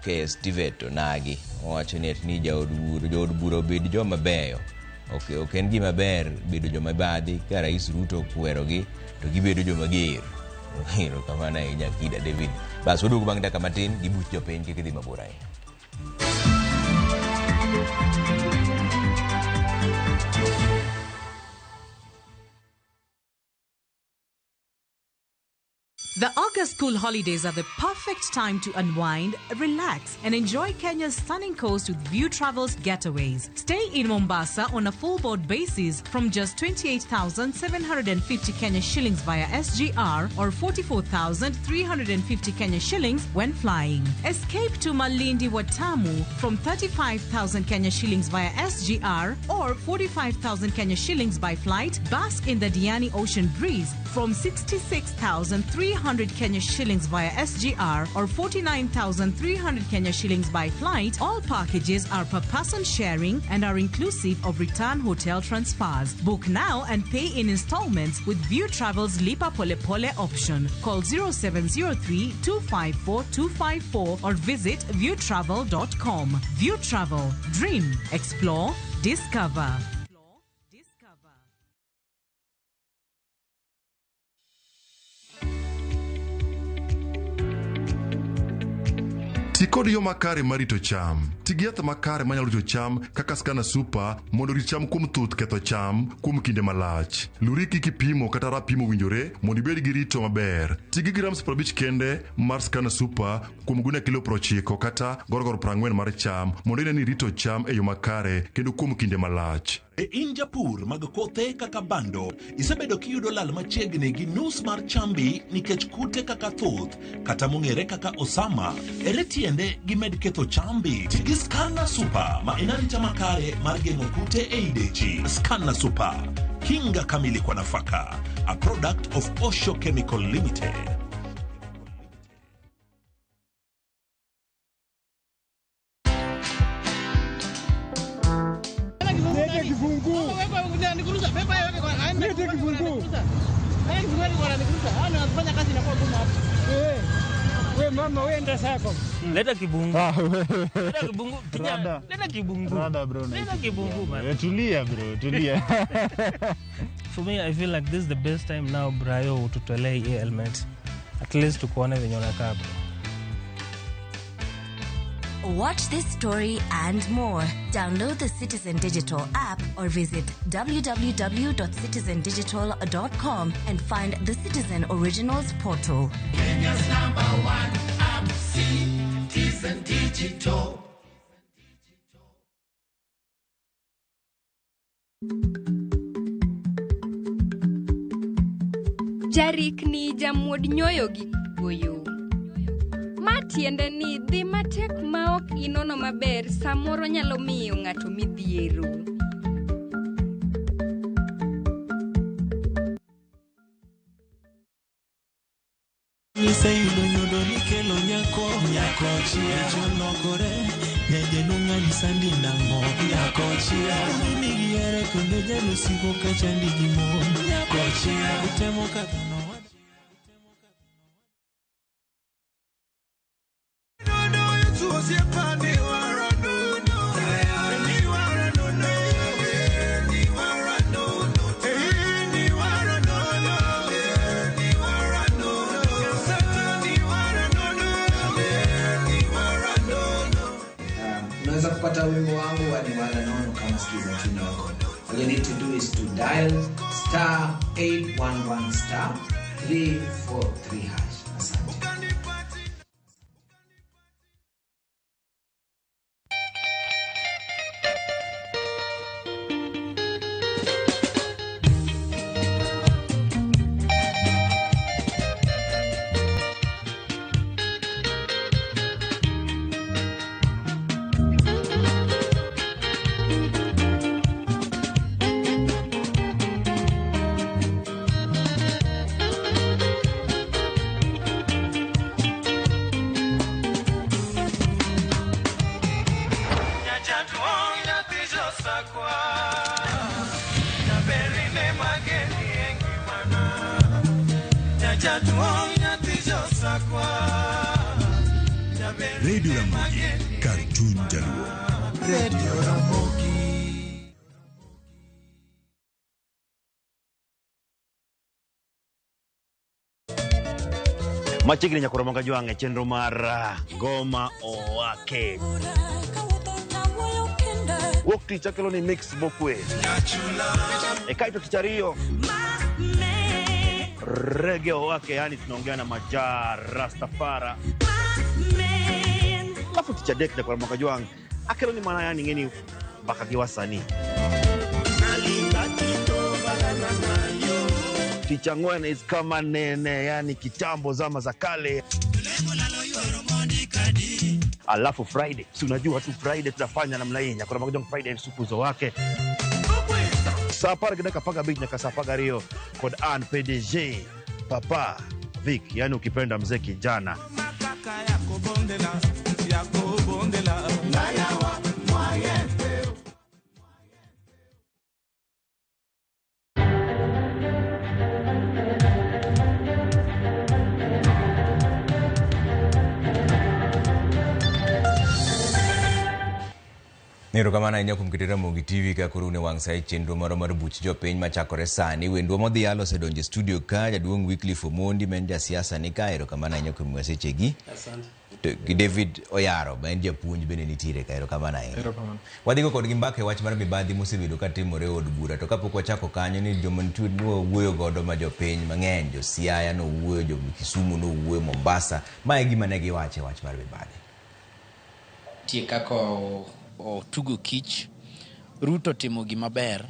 KS TVET onagi owacho ni ati ni jood bura obed joma beyo. Ok en gima ber bedo joma badhi ka Rais Ruto okwerogi to gibedo joma ger. Erokamano ahinya Kida David. Bas waduogo bang' dakika matin gi buch jopiny kik idhi mabor ahinya. The August school holidays are the perfect time to unwind, relax, and enjoy Kenya's stunning coast with View Travels getaways. Stay in Mombasa on a full board basis from just 28,750 Kenya shillings via SGR or 44,350 Kenya shillings when flying. Escape to Malindi Watamu from 35,000 Kenya shillings via SGR or 45,000 Kenya shillings by flight. Bask in the Diani Ocean breeze from 66,300 Kenya shillings via SGR or 49,300 Kenya shillings by flight. All packages are per person sharing and are inclusive of return hotel transfers. Book now and pay in installments with View Travel's Lipa Pole Pole option. Call 0703 254 254 or visit viewtravel.com. View Travel. Dream, explore, discover. Ti kod yo makare mar rito cham. Ti gi yath makare manyalo rito cham kaka Scanner Super mondo orit cham kuom thuth ketho cham kuom kinde malach. Luri kik ipimo kata rapim owinjore mondo ibed gi rito maber. Ti gi grams 50 kende mar Scanner Super kuom gunia kilo 90 kata gorogoro 40 mar cham mondo ine ni irito cham e yo makare kendo kuom kinde malach. E in japur mag kothe kaka bando, isebedo kiyudo lal machiegni gi nus mar chambi nikech kute kaka thuth kata mong'ere kaka osama. Ere tiende gimed ketho chambi? Ti gi Scanner Super ma en arita makare mar geng'o kute ei dechi. Scanner Super, kinga kamili kwa nafaka, a product of Osho Chemical Limited. We mama, we enda sako. Leta kibungu. Leta kibungu. Kijana, leta kibungu. Rada bro. Leta kibungu man. Tulia bro, tulia. For me, I feel like this is the best time now, Brayo, ututolee hii helmet. At least tukuone venye unakaa bro. Watch this story and more. Download the Citizen Digital app or visit www.citizendigital.com and find the Citizen Originals portal. Kenya's number one app, Citizen Digital. Jarikni jamuod nyoyo gi goyo. Ma tiende ni dhi matek ma ok inono maber samoro nyalo miyo ng'ato midhiero. Niseyudo nyodo nikelo nyako nyako chia jolokore nyajeno ng'ani sandi nang'o nyako chia nigi here kendo jalosiko kachandi gi mon nyako chia utemo kaka no. Unaweza kupata wimbo wangu wa Niwala Nono kama sikiza tune wako. All you need to do is to dial star 811 star 343 hash. Asante. Radio Ramogi, Cartoon Jaluo. Radio Ramogi. Machiegni nyakoro Jwang' e chenro mar Ngoma Owake. Wuok tich akelo ni mix mokwe. E kaito tich ariyo Reggae Owake, yani tunaongea na Majaa Rastafara. Alafu tich adek nyakoro Jwang' akelo ni mana yani ng'eni mbaka gi wasanii. Tich ang'wen is kama nene, yani kitambo zama za kale. Alafu Friday, si unajua tu Friday tutafanya namna hii. Nyakoro Jwang' Friday supu zo wake. Saa apar gi dakika 15 nyaka saa 12 kod an PDG Papa Vic, yani ukipenda mzee kijana. Erokamano ahinya kuom keto Ramogi TV ka koro un e wang' sa e chenro moro mar buch jopiny machakore sani. Wendwa modhial osedonjo e studio ka, jaduong' Wycliffe Omondi ma en jasiasa ni ka. Erokamano ahinya kuom miwa sechegi. Asante. To gi David Oyaro ma en japuonj bende nitiere ka. Erokamano ahinya. Erokamano. Wadhigo kodgi mbaka e wach mar mibadhi mosebedo ka timore e od bura. To kapok wachako kanyo ni joma nitie nwawuoyo godo ma jopiny mang'eny, jo Siaya nowuoyo, jo Kisumu nowuoyo, Mombasa. Ma e gima ne giwacho e wach mar mibadhi. Nitie kaka otugo kich, Ruto timo gima ber,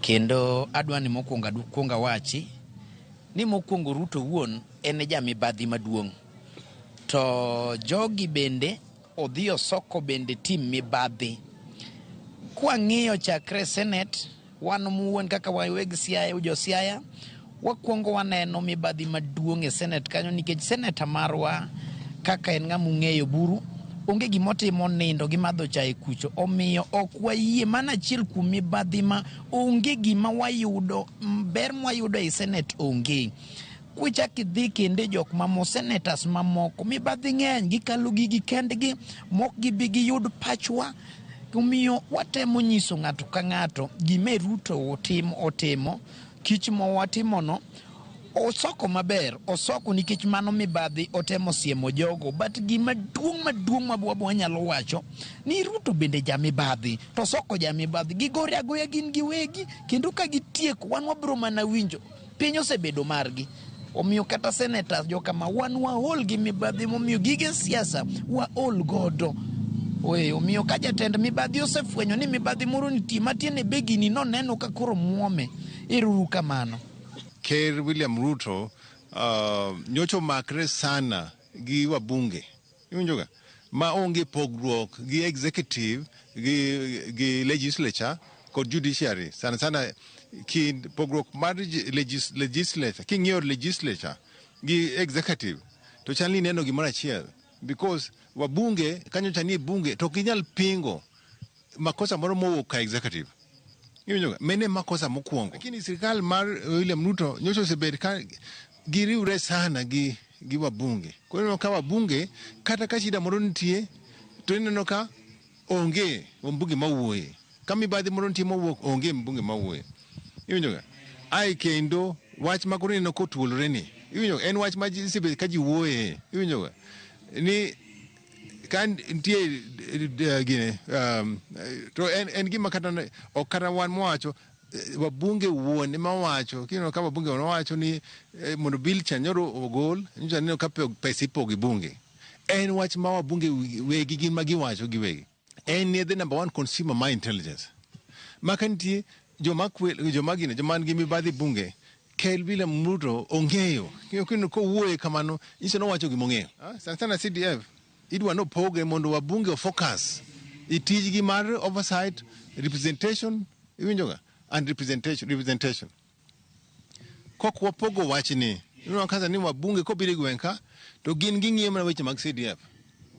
kendo adwa ni mokwongo akwong awachi ni mokwongo Ruto wuon en jamibadhi maduong'. To jogi bende odhi osoko bende tim mibadhi. Kwang'iyo chakre Senate, wan muwuon kaka waweg Siaya, jo Siaya, wakwongo waneno mibadhi maduong' e Senate kanyo nikech seneta marwa kaka en ng'ama ung'eyo buru, onge gimotimo nindo gi madho chae kucho, omiyo ok wayie. Mana achiel kuom mibadhi ma onge gima wayudo, ber mwayudo e Senate onge. Kwichak idhi kendo e jok mamo senators mamoko, mibadhi ng'eny, gikalo gigi kendgi, mok gibi giyud pachwa. Omiyo watemo nyiso ng'ato ka ng'ato gima Ruto otimo, kich mowatimono, osoko maber, osoko nikech mano mibadhi otemo siemo jogo. But gima duong' maduong' ma wanyalo wacho ni Ruto bende jamibadhi, to osoko jamibadhi. Gigore agoya gin giwegi, kendo ka gitieko wan wabiro mana winjo piny osebedo margi. Omiyo kata senators jokama wan waol gi mibadhi, momiyo gige siasa waol godo. Oe, omiyo ka jatend mibadhi osefwenyo ni mibadhi moro nitie matiende be gini noneno ka koro muome. Ero kamano. Ker William Ruto nyocha omakre sana gi wabunge, iwinjoga, ma onge pogruok gi executive gi legislature kod judiciary. Sana sana kind pogruok mar legislature, king'iyo legislature gi executive to chal ni ineno gimoro achiel, because wabunge kanyo cha nie bunge to ok ginyal pingo makosa moro mowuok ka executive. Iwinjoga, mene makosa mokwongo. Lakini sirikal mar William Ruto nyocha osebet ka giriwre sana gi wabunge. Koro ineno ka wabunge kata ka shida moro nitie to ineno ka onge wabunge mawuoye. Ka mibadhi moro nitie mowuok, onge mbunge mawuoye. Iwinjoga? Ai kendo wach ma koro ineno kotuolore ni, iwinjo, en wach ma osebet ka ji wuoye. Iwinjoga? Ni ka nitie gine to en gima kata ok kata wan mwacho, wabunge wuon ema wacho. Kineno ka wabunge nowacho ni mondo bill cha nyoro ogol, nyocha neno ka pesa ipogo e bunge. En wach ma wabunge wegi gin ma giwacho giwegi. En ni the number one consumer ma intelligence. Ma ka nitie joma joma gine, joma nigi mibadhi bunge, Ker William Ruto ong'eyo. Kendo kowuoye kamano, nyiso nowacho gimong'eyo. Sana sana CDF idwa nopoge mondo wabunge o focus e tijgi mar oversight, representation, iwinjoga, and representation. Kok wapogo wachni, ineno kaka ni wabunge kobiro e gweng' ka, to gin ging'iyo mana weche mag CDF.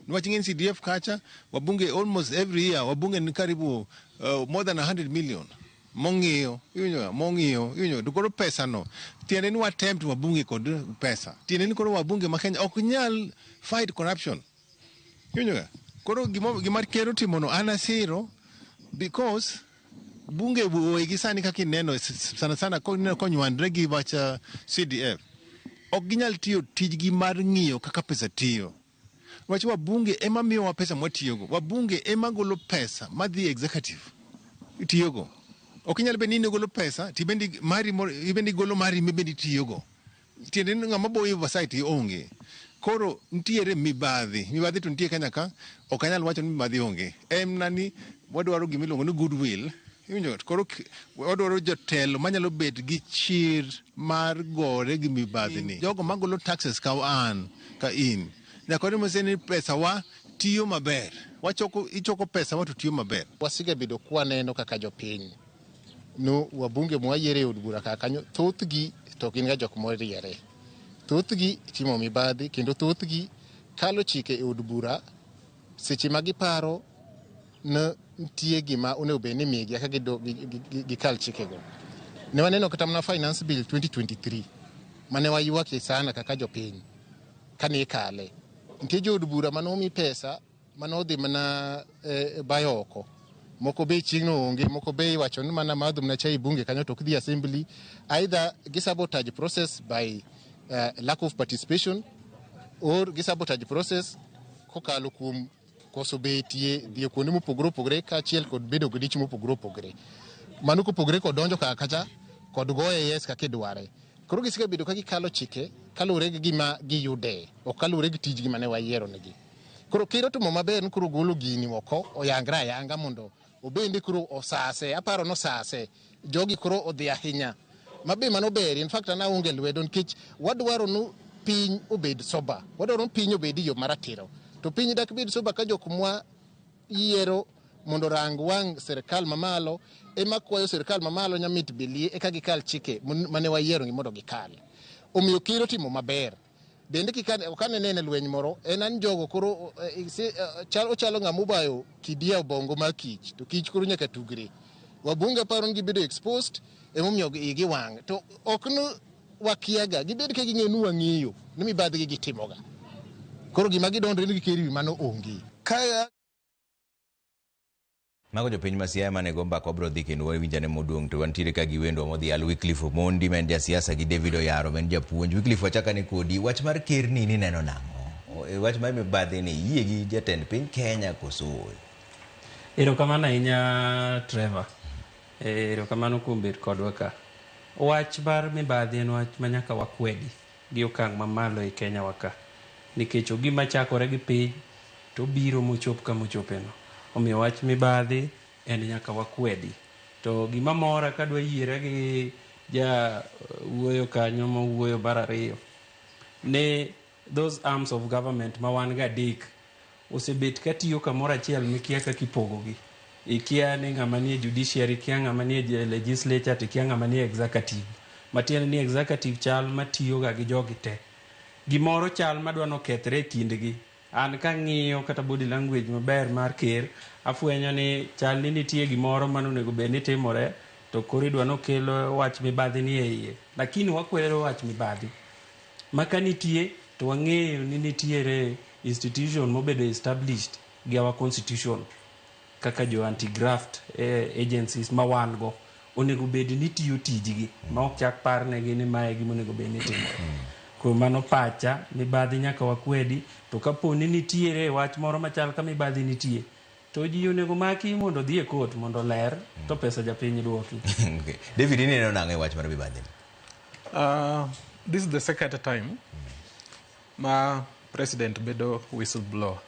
Niwach ing'e ni CDF kacha, wabunge almost every year, wabunge ni karibu more than 100 million mong'iyo, iwinjo, mong'iyo, iwinjo. To koro pesa no, tiende ni watempt wabunge kod pesa. Tiende ni koro wabunge ma Kenya ok nyal fight corruption. Iwinjo ga? Koro gima ker otimo no an asiro, because bunge wegi sani kaka ineno sana sana koneno konywandre gi wach CDF, ok ginyal tiyo tijgi mar ng'iyo kaka pesa tiyo. Wach wabunge ema miyowa pesa mwatiyogo. Wabunge ema golo pesa madhi executive itiyogo. Ok inyal bedo ni in igolo pesa tibendi mari ibendi igolo mari mibendi itiyogo. Tiende ni ng'ama boyo oversight onge. Koro nitiere mibadhi. Mibadhi to nitie Kenya ka, ok anyal wacho ni mibadhi onge. En na ni wadwaro gima iluongo ni goodwill. Iwinjo? Koro wadwaro jotelo manyalo bet gi chir mar gore gi mibadhi ni. Jogo magolo taxes ka an ka in. Nyaka wademose ni pesa wa tiyo maber. Wachoko, ichoko pesa wa to tiyo maber. Wasegabedo kwaneno kaka jopiny no wabunge mwayiero e od bura kar kanyo, thothgi to gin ga jok moriere, thothgi timo mibadhi kendo thothgi kalo chike e od bura seche ma giparo ni nitie gima onego bed ni imigi eka gikal chikego. Ne waneno kata mana Finance Bill 2023 mane waywakie sana kaka jopiny kane ikale. Nitie jood bura mane omi pesa mane odhi mana bayo oko. Moko be chieng'no onge, moko be iwacho ni mana madho mana chai e bunge kanyo to ok dhi assembly. Either gi sabotage process by lack of participation or gi sabotage process kokalo kuom koso betie, dhi e kuonde mopogore opogore kaachiel kod bedo gi dich mopogore opogore. Mano kopogore kod donjo kar kacha kod goye yes kaka idware. Koro gisebedo ka gikalo chike kaluwore gi gima giyude, ok kaluwore gi tijgi mane wayiero negi. Koro ker otimo maber ni koro ogolo gini oko oyangre ayanga mondo obende koro osase, aparo nosase. Jogi koro odhi ahinya. Mabe mano ber, in fact an aonge lwedo nikech wadwaro ni piny obed sober, wadwaro ni piny obed e yo maratiro. To piny dak bed sober ka jok mwa yiero mondo orang wang' sirikal mamalo ema kwayo sirikal mamalo nyamit bilie eka gikal chike mane wayiero gi mondo gikal. Omiyo ker otimo maber. Bende ok anene lweny moro, en an jogo koro ochalo ng'ama obayo kidi e obongo mar kich, to kich koro nyaka tugre. Wabunge aparo ni gibedo exposed, emomiyo igi wang'. To ok ni wakiaga gibed ka ging'eyo ni wang'eyo ni mibadhi gi gitimoga. Koro gima gidondre ni gi ker wi mano onge. Ka Mago jopiny ma Siaya mane go mbaka wabiro dhi kendo wawinjane moduong' to wantiere ka gi wendwa modhial Wycliffe Omondi ma en jasiasa gi David Oyaro ma en japuonj. Wycliffe wachakane kodi wach mar ker ni nineno nang'o? Wach mar mibadhi ni iyie gi jatend piny Kenya koso ooyo? Erokamano ahinya Trevor. Erokamano kuom bet kodwa ka. Wach mar mibadhi en wach ma nyaka wakwedi gi okang' mamalo e Kenya wa ka. Nikech ogima chakore gi piny to obiro mochop kama ochopeno. Omiyo wach mibadhi en nyaka wakwedi. To gima mora kadwa yiera gi ja wuoyo kanyo mowuoyo mar ariyo ni those arms of government ma wan go adek osebet katiyo kamoro achiel mikia kaka ipogogi. Ikia ni ng'ama nie judiciary, ikia ng'ama nie legislature, to ikia ng'ama nie executive. Matiende ni executive chal matiyo ga gi jogi te. Gimoro chal madwa nokethre e kindgi. An kang'iyo kata body language maber mar ker, afwenyo ni chal ni nitie gimoro manonego bed ni timore, to koro idwa nokel wach mibadhi ni e iye. Lakini wakwero wach mibadhi. Ma ka nitie, to wang'eyo ni nitiere institution mobedo established gi our constitution kaka jo anti-graft agencies ma wan go onego bed ni tiyo tijgi ma ok chak parnegi ni mae gima onego bed ni timore. Kuom mano pacha, mibadhi nyaka wakwedi, to kapo ni nitiere wach moro machal ka mibadhi nitie, to ji onego maki mondo odhi e court mondo oler to pesa japiny duoki. Okay. David ineno nang'o e wach mar mibadhi ni? This is the second time ma president bedo whistleblower.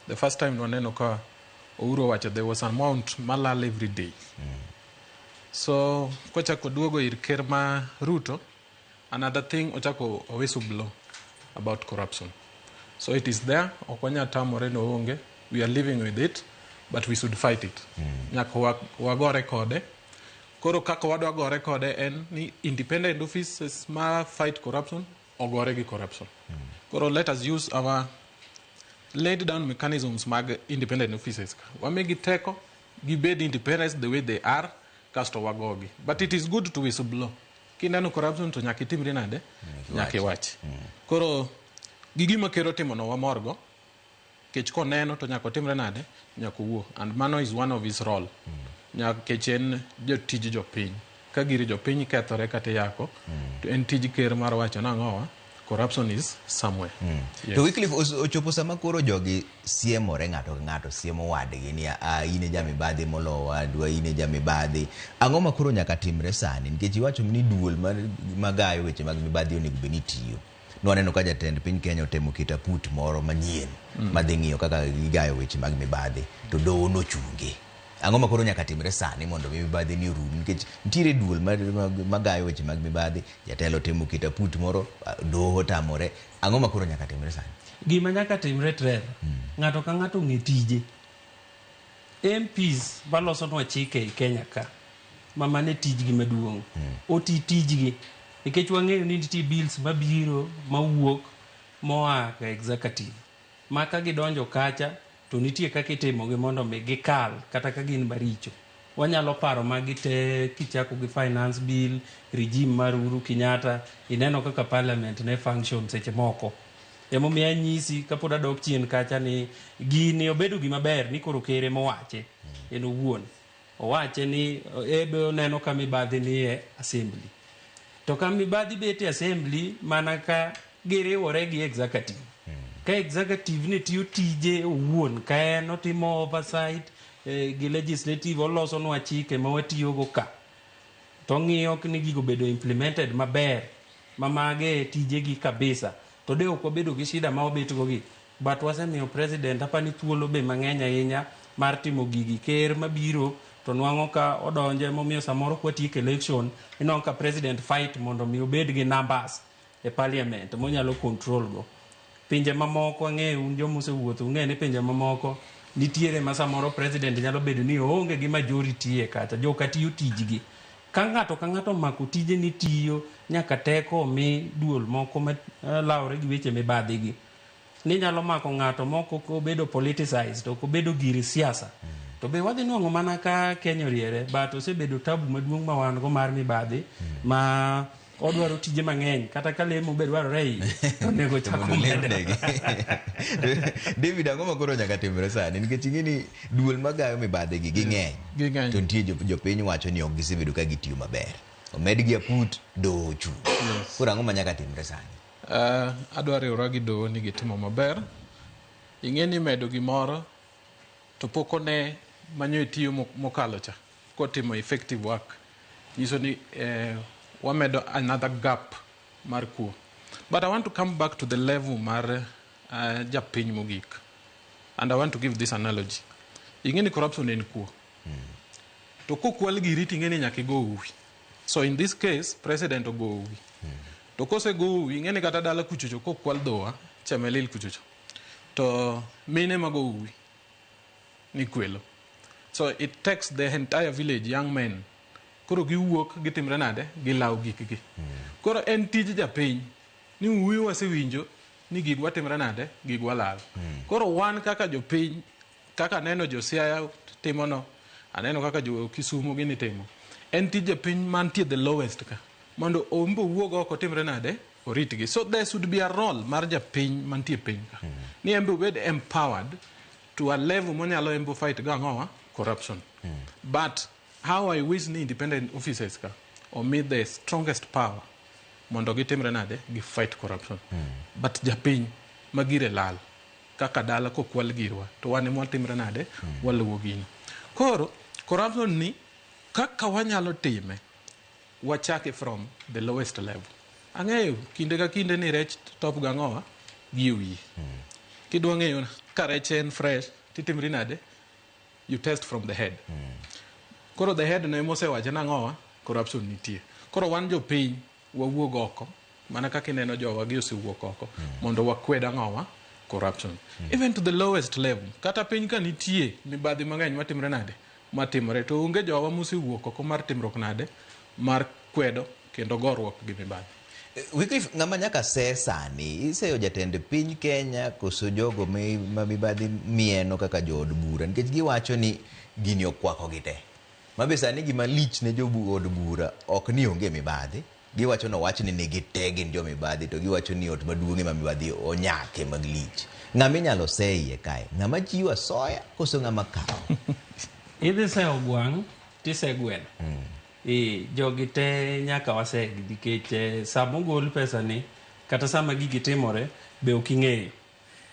The first time waneno ka Uhuru owacho there was an amount malal every day. So kochako duogo ir ker ma Ruto, another thing ochako o whistleblow about corruption. So it is there, ok wanyal tamore ni oonge, we are living with it, but we should fight it. Nyaka wagore kode. Koro kaka wadwa gore kode en ni independent offices ma fight corruption ogore gi corruption. Koro let us use our laid down mechanisms mag independent offices ka. Wamigi teko, gibed independent the way they are, kasto wagogi. But it is good to whistleblow. Kineno corruption to nyaka itimri nade? Nyaka iwach. Koro gi gima ker otimono wamorgo, kech koneno to nyaka otimre nade? Nyaka owuo. And mano is one of his role. Nyaka en jotij jopiny. Ka gir jopiny kethore kata iyako, to en tij ker mar wacho nang'owa, corruption is somewhere. Yes. To Wycliffe ochopo sama koro jogi siemore ng'ato ka ng'ato siemo wadgi ni a in e jamibadhi molo wadwa, in e jamibadhi. Ang'o ma koro nyaka timre sani? Nikech iwacho ni duol magayo weche mag mibadhi onego bed ni tiyo. Nwaneno ka jatend piny Kenya otemo keto aput moro manyien madhi ng'iyo kaka gigayo weche mag mibadhi to doho nochunge. Ang'o ma koro nyaka timre sani mondo mi mibadhi ni orum? Nikech nitiere duol magayo weche mag mibadhi, jatelo otemo keto aput moro, doho otamore. Ang'o ma koro nyaka timre sani? Gima nyaka timre Trevor, ng'ato ka ng'ato ong'e tije. MPs malosonwa chike e Kenya ka, ma mano e tijgi maduong'. Oti tijgi. Nikech wang'eyo ni nitie bills mabiro mawuok moa ka executive. Ma ka gidonjo kacha to nitie kaka itimogi mondo mi gikal kata ka gin maricho. Wanyalo paro magi te kichako gi finance bill, regime mar Uhuru Kenyatta, ineno kaka parliament ne function seche moko. Emomiyo anyisi kapod adok chien kacha ni gini obedo gima ber ni koro ker ema owache en owuon. Owache ni ebe oneno ka mibadhi nie assembly. To ka mibadhi bet e assembly mana ka giriwore gi executive. Ka executive ne tiyo tije owuon, ka en otimo oversight gi legislative olosonwa chike ma watiyogo ka. To ng'iyo ni gigo bedo implemented maber, ma mage e tijegi kabisa. To de ok wabedo gi shida ma wabet go gi. But wasemiyo president apani thuolo be mang'eny ahinya mar timo gigi. Ker mabiro to nwang'o ka odonjo emomiyo samoro kwatieko election, inwang'o ka president fight mondo mi obed gi numbers e parliament monyalo control go. Pinje mamoko ang'eyo un joma osewuotho ung'eyo ni pinje mamoko nitiere ma samoro president nyalo bedo ni oonge gi majority e kacha, joka tiyo tijgi. Ka ng'ato ka ng'ato omako tije ni tiyo, nyaka teko omi duol moko ma lawore gi weche mibadhi gi. Ni nyalo mako ng'ato moko ok obedo politicized, ok obedo gir siasa. To be wadhi nwang'o mana ka Kenya oriere, but osebedo tabu maduong' ma wan go mar mibadhi ma Odwaro tije mang'eny kata ka lemo be dwarore e iye to onego chak Mondo omed. olemnegi. David, ang'o ma koro nyaka timre sani? Nikech ing'e ni duol magayo mibadhi gi ging'eny. Ging'eny. To nitie jopiny wacho ni ok gisebedo ka gitiyo maber. Omedgi aput, doho ochung'. Koro ang'o ma nyaka timre sani? Adwa riwora gi doho ni gitimo maber. Ing'e ni medo gimoro to pok one manyo itiyo mokalo cha kotimo effective work nyiso ni wamedo another gap mar kuo. But I want to come back to the level mar japiny mogik and I want to give this analogy. Ing'e ni corruption en kuo. To kokwal giri to ing'e ni nyaka igo uwi. So in this case, president ogo uwi. To kosego uwi, ing'e ni kata dala kuchocho kokwal dhowa, Chemelil kuchocho, to mine mago uwi ni kwelo. So it takes the entire village, young men. Koro giwuok gitimre nade? Gilawo gikgi. Koro en tij japiny ni uwi wasewinjo ni gigwa timre nade? Gigwa lal. Koro wan kaka jopiny, kaka aneno jo Siaya timono, aneno kaka jo Kisumu gini timo. En tij japiny mantie the lowest ka. Mondo ombe owuog oko timre nade? Oritgi. So there should be a role mar japiny mantie piny ka. Ni en be obed empowered to a level monyalo en be fight go ang'owa? Corruption. But how I wish ni independent officers ka omi the strongest power mondo gitimre nade? Gi fight corruption. But japiny ma gire lal kaka dala kokwal girwa to wan ema watimre nade? Waluwo gino. Koro corruption ni kaka wanyalo time wachake from the lowest level. Ang'eyo kinde ka kinde ni rech top gang'owa gi e wiye. Kidwa ng'eyo ka rech en fresh titimri nade? You test from the head. Koro the head no ema osewacho nang'owa? Corruption nitie. Koro wan jopiny wawuog oko mana kaka ineno jowa gi osewuok oko mondo wakwed ang'owa? Corruption. Even to the lowest level. Kata piny ka nitie mibadhi mang'eny matimre nade? Matimore. To onge jowa mosewuok oko mar timruok nade? Mar kwedo kendo goruok gi mibadhi. Wycliffe, ng'ama nyaka se sani, iseyo jatend piny Kenya koso jogo ma mibadhi mieno kaka jood bura nikech giwacho ni gini okwako gi te. Mabe sani gima lich ne jood bura ok ni onge mibadhi. Giwacho ni owach ni nigi te gin jo mibadhi to giwacho ni ot maduong' ema mibadhi onyake mag lich. Ng'ama inyalo se iye kae? Ng'ama chiwo asoya koso ng'ama kawo? Idhi seyo gwang' tise gweno. Jogi te nyaka wasegi nikech sama ogol pesa ni kata sama gigi timore be ok ing'eyo.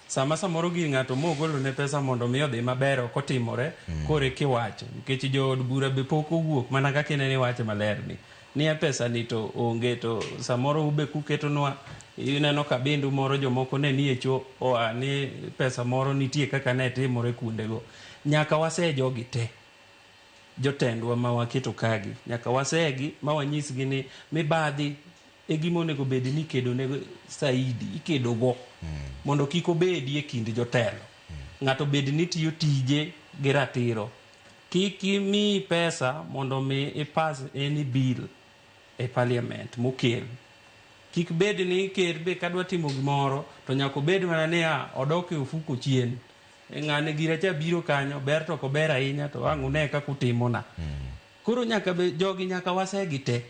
Sama samoro gir ng'ato mogolo ne pesa mondo mi odhi maber ok otimore kore kiwacho nikech jood bura be pok owuok mana kaka inene iwache maler ni niya pesa ni to onge to samoro ube kuketonwa ineno ka bindu moro jomoko ne nie cho oa ni pesa moro nitie kaka ne timore kuondego. Nyaka wase jogi te. Jotendwa ma waketo kagi nyaka wasegi ma wanyisgi ni mibadhi e gima onego bed ni ikedo ne saidi ikedo go mondo kik obedi e kind jotelo. Ng'ato bed ni tiyo tije gi ratiro. Kik imi pesa mondo mi ipass any bill e parliament mokel. Kik bed ni ker be kadwa timo gimoro to nyaka obed mana niya odok e ofuko chien. Ng'ane gira cha biro kanyo ber to ok ober ahinya to ang' une kaka utimona. Koro nyaka be jogi nyaka wasegi te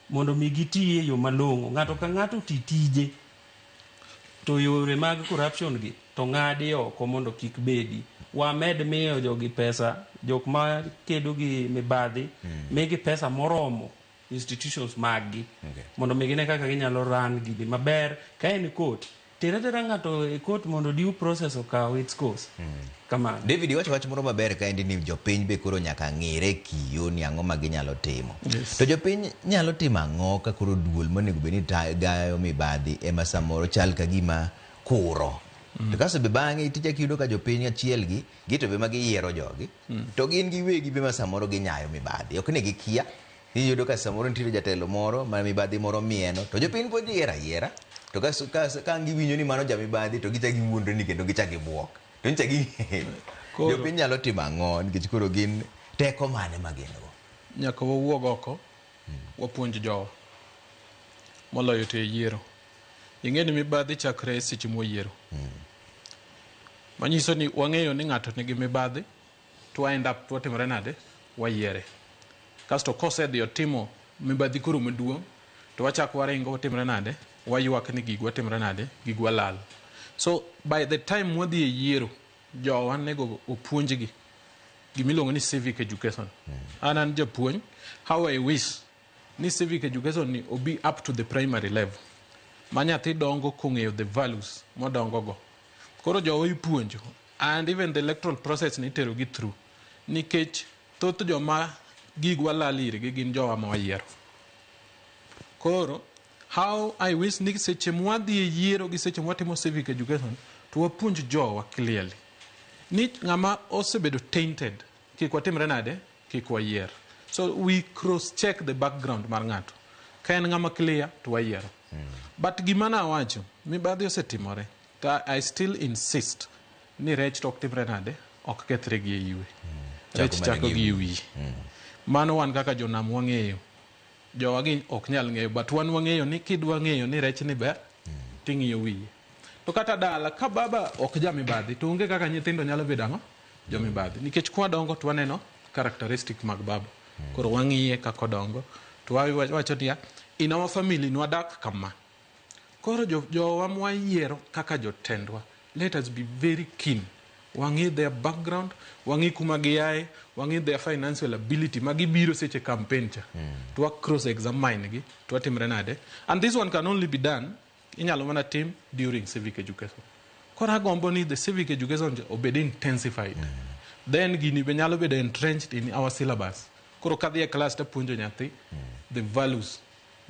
mondo mi giti e yo malong'o. Ng'ato ka ng'ato oti tije to yore mag corruption gi to ng'adi oko mondo kik bedi. Wamed miyo jogi pesa, jok ma kedo gi mibadhi, migi pesa moromo institutions maggi mondo mi gine kaka ginyalo run gini maber. Ka en court, tera tera ng'ato e court mondo due process okaw its course. Kamano. David, iwacho wach moro maber kaendi ni jopiny be koro nyaka ng'ire kiyo ni ang'o ma ginyalo timo. To jopiny nyalo timo ang'o ka koro duol monego bed ni gayo mibadhi ema samoro chal ka gima kuro. To kasto be bang'e tija kiyudo ka jopiny achiel gi gito be ma giyiero jogi to gin giwegi be ma samoro ginyayo mibadhi. Ok ni gikia. Iyudo ka samoro nitiere jatelo moro ma mibadhi moro mieno to jopiny pod yiero ayiera. To ka giwinjo ni mano jamibadhi to gichak giwuondre ni kendo gichak gibuok. To nyicha gi jopiny nyalo timo ang'o nikech koro gin teko mane ma gin go? Nyaka wawuog oko wapuonj jowa moloyo to e yiero. Ing'e ni mibadhi chakre seche mwayiero. Manyiso ni wang'eyo ni ng'ato nigi mibadhi to wa end up watimore nade? Wayiere. Kasto kosedhi otimo mibadhi koro maduong' To wachak waringo watimre nade? Waywak ni gigwa timre nade? Gigwa lal. So by the time wadhi e yiero, jowa nego opuonjgi gimiluongo ni civic education. An japuonj, how I wish ni civic education ni obi up to the primary level. Ma nyathi dongo kong'eyo the values modongo go. Koro jowa ipuonjo and even the electoral process ni itero gi through. Nikech thoth joma gigwa lal irgi gin jowa ma wayiero. Koro, how I wish ni seche mwadhi e yiero gi seche mwatimo civic education to wapuonj jowa clearly. Ni ng'ama osebedo tainted, kik watimre nade, kik wayier. So we cross check the background mar ng'ato. Ka en ng'ama clear to wayiero. But gima nawacho, mibadhi osetimore, to I still insist ni rech to ok timre nade, ok kethre gi e ywe. Rech chako gi e wiye. Mano wan kaka jonam wang'eyo. Jowa gi ok nyal ng'eyo, but wan wang'eyo ni kidwa ng'eyo ni rech ni ber, ting'iyo wiye. To kata dala, ka baba ok ja mibadhi, to onge kaka nyithindo nyalo bedo ang'o? Jo mibadhi. Nikech kwadongo to waneno characteristic mag baba. Koro wang'iye kaka odongo, to wawacho niya, in our family nwadak kama. Koro jowa mwayiero kaka jotendwa, let us be very keen. Wang'i their background, wang'i kuma giaye, wang'i their financial ability ma gibiro seche campaign cha. To wa cross examine gi, to watimre nade. And this one can only be done, inyalo mana tim during civic education. Koro agombo ni the civic education obed intensified. Then gini be nyalo bedo entrenched in our syllabus. Koro kadhi e class tapuonjo nyathi the values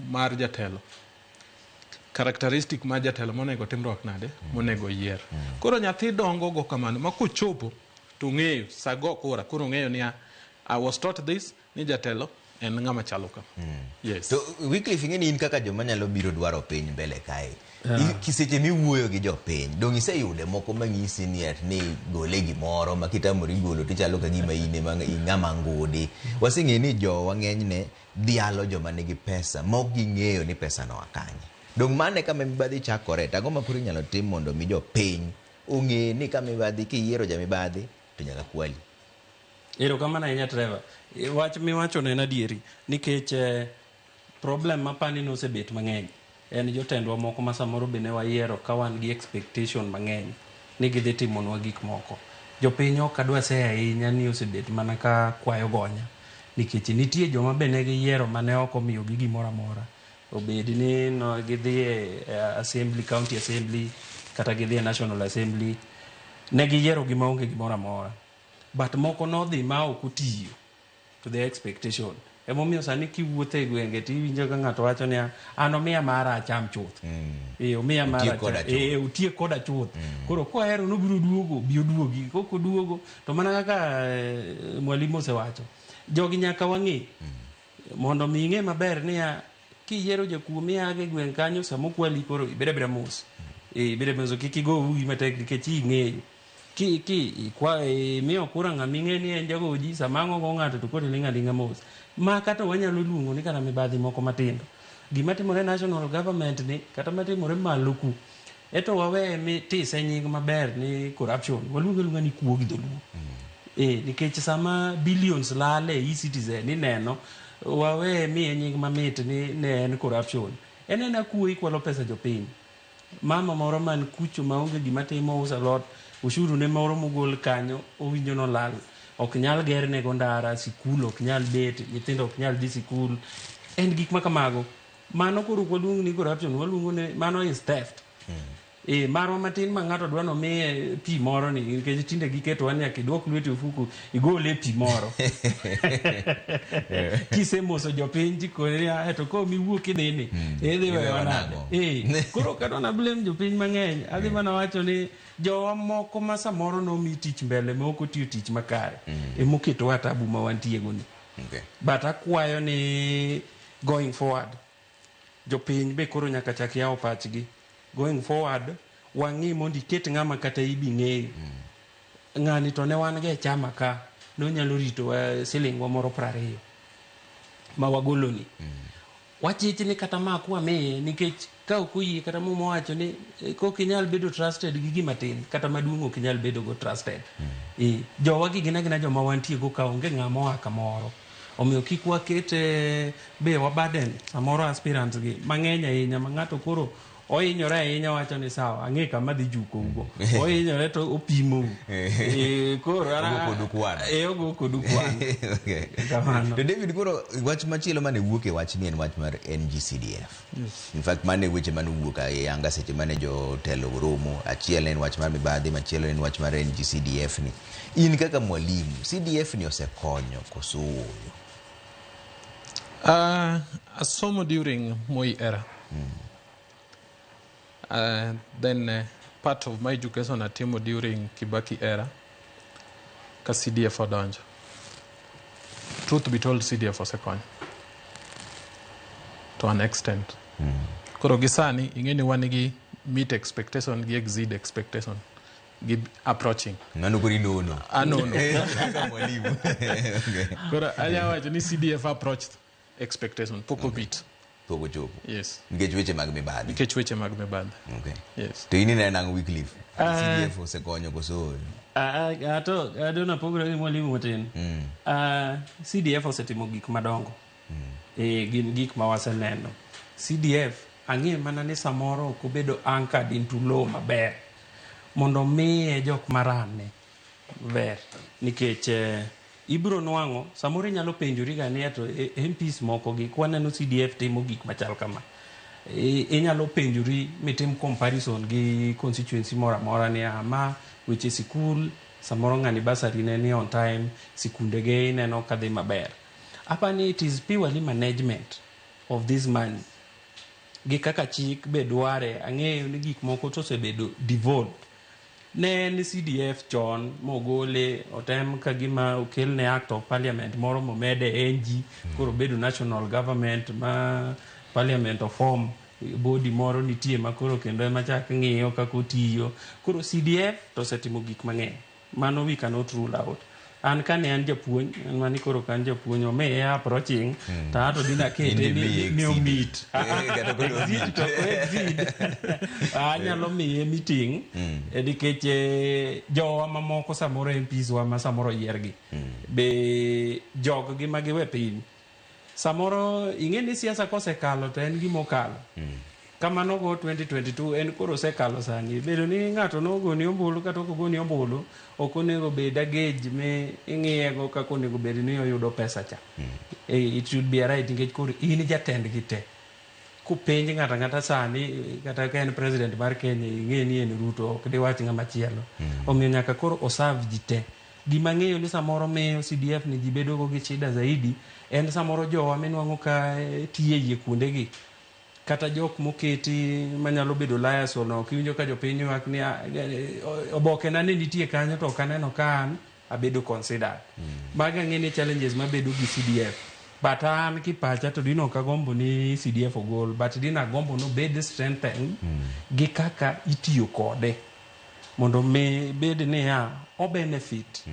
mar jatelo. Characteristic mar jatelo monego timruok nade, monego yier. Koro nyathi dongo go kamano, ma kochopo to ng'eyo, sa go kura, koro ng'eyo niya, I was taught this, ni jatelo en ng'ama chalo kama. Yes. To Wycliffe ing'e ni in kaka joma nyalo biro dwaro piny mbele kae. Seche miwuoyo gi jopiny, dong' iseyude moko manyisi ni at ni gole gimoro ma kitamori golo tichalo ka gima in ema ng'ama ngudi. Waseng'eyo ni jowa ng'enyne dhialo joma nigi pesa ma ok ging'eyo ni pesa no a kanye. Dong' mano e kama mibadhi chakore, to ang'o ma koro inyalo tim mondo mi jopiny ong'e ni ka mibadhi kiyiero jamibadhi to nyaka kwali. Erokamano ahinya Trevor. Wach miwacho no en adieri nikech problem mapani nosebet mang'eny en jotendwa moko ma samoro be ne wayiero ka wan gi expectation mang'eny ni gidhi timonwa gik moko. Jopiny ok adwa seyo ahinya ni osebet mana ka kwayo gonya nikech nitie joma be ne giyiero mane ok omiyogi gimoro amora. Obed ni no gidhi e assembly, county assembly kata gidhi e national assembly, ne giyiero gi maonge gimoro amora. But moko nodhi ma ok otiyo to their expectation. Emomiyo sani kiwuotho e gwenge tiwinjo ka ng'ato wacho niya, an omiya mara acham chuth. Omiya mara acham. Otiek koda chuth. Koro kohero nobiro duogo, bi oduogi. Kok oduogo, to mana kaka mwalimu osewacho, jogi nyaka wang'e. Mondo mi ing'e maber niya, kiyiero jakuo miago e gweng' kanyo, sama okwali koro ibed abeda mos. Ibed mos, kik igo uwi matek nikech ing'eyo. Ki imiyo kura ng'ama ing'e ni en jagoji, sama ang' ogo ng'ato to koro iling' aling'a mos. Ma kata wanyalo luongo ni kata mibadhi moko matindo. Gima timore national government ni, kata matimore malo ku, eto wawe mi tise nying maber ni corruption. Waluonge aluonga ni kuo gi dholuo. Nikech sama billions lal e e-citizen ineno, wawe miye nying mamit ni ne en corruption. En ena kuo ikwalo pesa jopiny. Mama moro man kucho maonge gima timo uso alot, ushuru ne moro mogol kanyo, owinjo nolal. Ok nyal gerne go ndara, sikul ok nyal bet, nyithindo ok nyal dhi sikul. En gik ma kamago. Mano koro ok waluong ni corruption, waluongo ni mano is theft. Marwa matin ma ng'ato dwa nomiye pi moro ni, nikech tinde giketo wan nyaka idwok lweti e ofuku, igole pi moro. Kisemoso jopiny tikone niya, to ko miwuok idhi ni, idhi wewa nade? Koro ok adwa na blame jopiny mang'eny, adhi mana wacho ni jowa moko ma samoro nomi tich mbele ma ok otiyo tich makare, emoketowa tabu ma wantie go ni. But akwayo ni going forward, jopiny be koro nyaka chak yawo pachgi. Going forward, wang'i mondo iket ng'ama kata ibi ng'eyo. Ng'ani to ne wan go e chama ka, nonyalo ritowa silingwa moro 20 ma wagoloni. Wachich ni kata ma kwamiye, nikech ka ok oyie kata muma owacho ni kok inyal bedo trusted gi gima tin, kata maduong' ok inyal bedo go trusted. Jowa gi gin agina joma wantie go ka onge ng'ama oa kamoro. Omiyo kik waket be wabaden samoro aspirants gi mang'eny ahinya ma ng'ato koro ohinyore ahinya wacho ni sawa ang'e kama dhi jukou ohinyore to opimou. Koro Ogo kodu kwan. Ogo kodu kwan. Okay. Kamano. To David, koro wach machielo mane wuok e wachni en wach mar NGCDF. Yes. In fact, mane weche mane owuok e yanga seche mane jotelo romo. Achiel en wach mar mibadhi, machielo en wach mar NGCDF ni. In kaka mwalimu, CDF ni osekonyo koso ooyo? Asomo during Moi era. Then part of my education atimo during Kibaki era ka CDF odonjo. Truth be told, CDF osekonyo to an extent. Koro gi sani ing'e ni wan gi meet expectation gi exceed expectation gi approaching. Mano koro inono. Anono. Kaka mwalimu. Okay. Koro anya wacho ni CDF approached expectation, pok omeet. Pok ochopo. Yes. Nikech weche mag mibadhi. Nikech weche mag mibadhi. Okay. Yes. To in ineno nang'o, Wycliffe? CDF osekonyo koso ooyo? Ato adona pogore gi mwalimu matin. CDF osetimo gik madongo. Gin gik ma waseneno. CDF ang'e mana ni samoro ok obedo anchored into law maber mondo miye jok marane maber nikech ibiro nwang'o samoro inyalo penjori ga ni to MPs moko gi kwaneno CDF timo gik machal kama. Inyalo penjori mitim comparison gi constituency moro amora ni ma weche sikul samoro ng'ani bursary ne ni on time, sikunde ge ineno ka dhi maber. Apani it is purely management of this money gi kaka chik be dware. Ang'eyo ni gik moko to osebedo devolved. Ne en CDF chon mogole otem ka gima okelne act of parliament moro momede NG koro bedo national government ma parliament oform body moro nitie ma koro kendo ema chak ng'iyo kaka otiyo. Koro CDF to osetimo gik mang'eny mano we cannot rule out. An kane an japuonj, an mani koro ka an japuonj omiye approaching to ato dina kete ni omeet. Kata koro Exceed to ok exceed. Anyalo miye meeting nikech jowa mamoko samoro MPs wa ma samoro oyiergi be jog gi ma giwe piny samoro ing'e ni siasa kosekalo to en gima okalo. Kamano go 2022 en koro osekalo. Sani bedo ni ng'ato nogoni ombulu kata ok ogoni ombulu ok onego bed agej mi ing'iye go kaka onego bed ni oyudo pesa cha. It should be a right nikech koro in jatendgi te kopenj ng'ato ang'ata sani kata ka en president mar Kenya ing'e ni en Ruto ok diwach ng'ama chielo. Omiyo nyaka koro oserve ji te. Gima ng'eyo ni samoro miyo CDF ni ji bedo go gi shida zaidi en samoro jowa minwang'o ka tiyo e yie kuondegi kata jok moketi manyalo bedo liaison ok iwinjo ka jopiny ywak ni "Ah, oboke na ne nitie kanyo to ok aneno ka an abedo considered." Mago ang'e ni challenges mabedo gi CDF, but an kipacha to dino ok agombo ni CDF ogol, but dino agombo nobed strengthened gi kaka itiyo kode mondo mi bed niya o benefit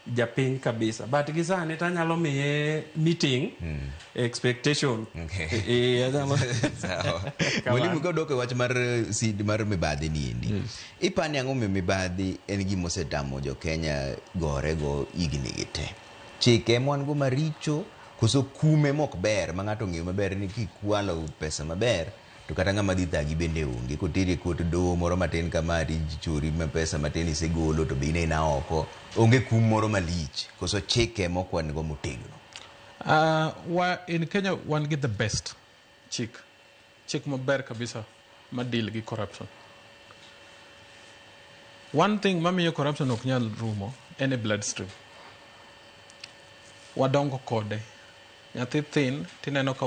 japiny kabisa, but gi sani tanyalo miye meeting expectation. Sawa. Kamano. Mwalimu, kodok e wach mar seed mar mibadhi ni endi. Ipani ang'o momiyo mibadhi en gima osetamo jo Kenya gore go higni gi te? Chike ema wan go maricho koso kume mok ber ma ng'ato ong'eyo maber ni kikwalo pesa maber to kata ng'ama dhi thagi bende onge koteri e kot doho moro matin kama tichori ma pesa matin isegolo to be in aina oko onge kum moro malich koso chike mok wan go motegno. In Kenya wan gi the best chik, chik maber kabisa ma deal gi corruption. One thing mamiyo corruption ok nyal rumo en e bloodstream. Wadongo kode. Nyathi thin tineno ka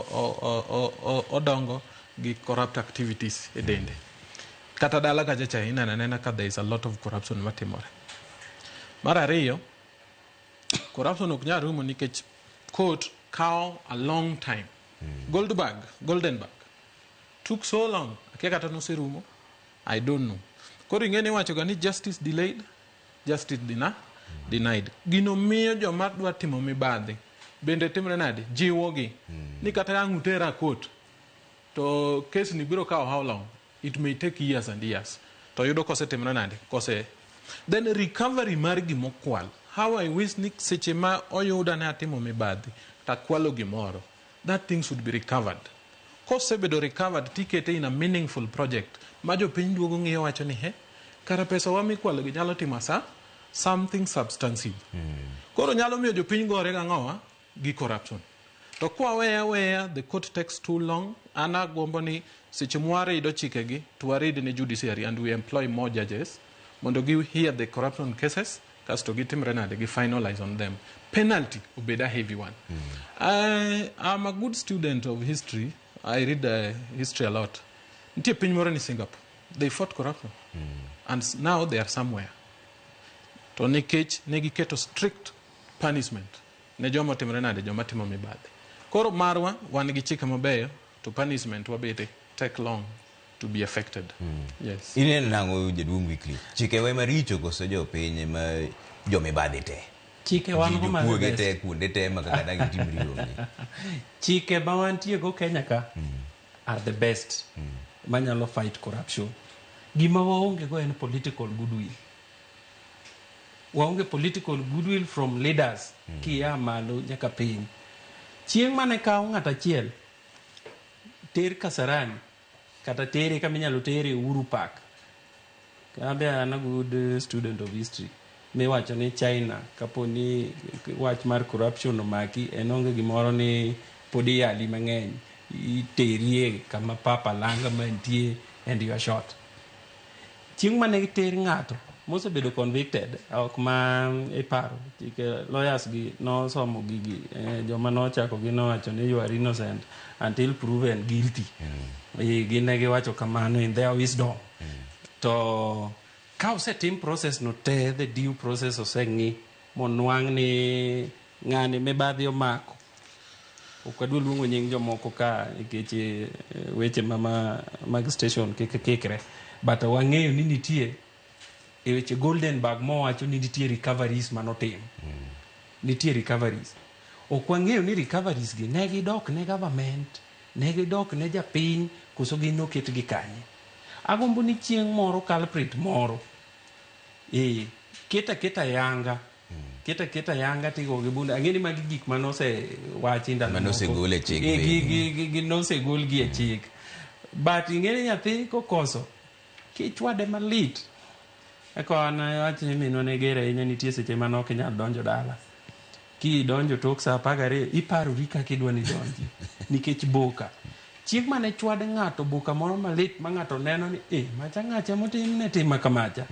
odongo gi corrupt activities e dende. Kata dala kacha cha ineno anena ka there is a lot of corruption matimore. Mar ariyo, corruption ok nyal rumo nikech court kawo a long time. Goldberg, Goldenberg took so long. Akia kata noserumo. I don't know. Koro ing'e ni iwacho ga ni justice delayed, justice denied. Gino miyo joma dwa timo mibadhi bende timre nade? Jiwogi. Ni kata ang' utera court to case ni biro kawo how long? It may take years and years. To yudo kosetimre nade? Kose. Then recovery mar gimokwal. How I wish ni seche ma oyuda ne atimo mibadhi Takwalo gimoro. That thing should be recovered. Kosebedo recovered, tikete in a meaningful project ma jopiny duogo ng'iyo wacho ni he, kara pesa wa mikwalo gi nyalo timo sa something substantive. Koro nyalo miyo jopiny gore gang'owa gi corruption. To kwaweya aweya, the court takes too long. An agombo ni seche mwarido chikegi to warid ne judiciary and we employ more judges mondo gi hear the corruption cases kasto gitimre nade gi finalize on them. Penalty obed a heavy one. I am a good student of history. I read history a lot. Nitie piny moro ni Singapore. They fought corruption. And now they are somewhere. To nikech ne giketo strict punishment ne joma otimore nade joma timo mibadhi. Koro marwa wan gi chike mabeyo to punishment wabete take long to be affected. Yes. Ineno nang'o jaduong' Wycliffe? Chike we maricho koso jopiny ema jomibadhi te? Chike wan go mar Jokuoge best. te kuonde te ma kaka dang' itimri onge. Chike ma wantie go Kenya ka are the best manyalo fight corruption. Gima waonge go en political goodwill. Waonge political goodwill from leaders kia malo nyaka piny. Chieng' mane kaw ng'at achiel ter Kasarani kata tere kama inyalo tere Uhuru Park. Abe an a good student of history. Miwacho ni China kapo ni wach mar corruption omaki en onge gimoro ni pod iyali mang'eny iterie kama papa langa mantie and you are shot. Chieng' mane ter ng'ato mosebedo convicted ok ma iparo chike lawyers gi nosomo gigi joma nochako gi nowacho ni you are innocent until proven guilty. Gin ne giwacho kamano in their wisdom. To ka osetim process no te, the due process oseng'i monwang' ni ng'ani mibadhi omako. Ok adwa luongo nying jomoko ka nikech weche ma mag station kik kikre. But wang'eyo ni nitie e weche Golden Bag mowacho ni nitie recoveries manotim. Nitie recoveries. Ok wang'eyo ni recoveries gi ne gidok ne government, ne gidok ne japiny, koso gin noketgi kanye. Agombo ni chieng' moro culprit moro keta keta yanga keta keta yanga tigo gi bunde. Ang'e ni magi gik manose wachi ndalo moko. Manosegol e chik bende. Gi nosegol gi e chik. But ing'e ni nyathi kokoso kichwade malit. Eko an wach ni minwa ne ger ahinya nitie seche mane ok inyal donjo dala. Kidonjo tok saa 12 iparori kaka idwa ni donji nikech boka. Chieng' mane chwad ng'ato boka moro malit ma ng'ato neno ni macha ng'acha motimne tima kamacha.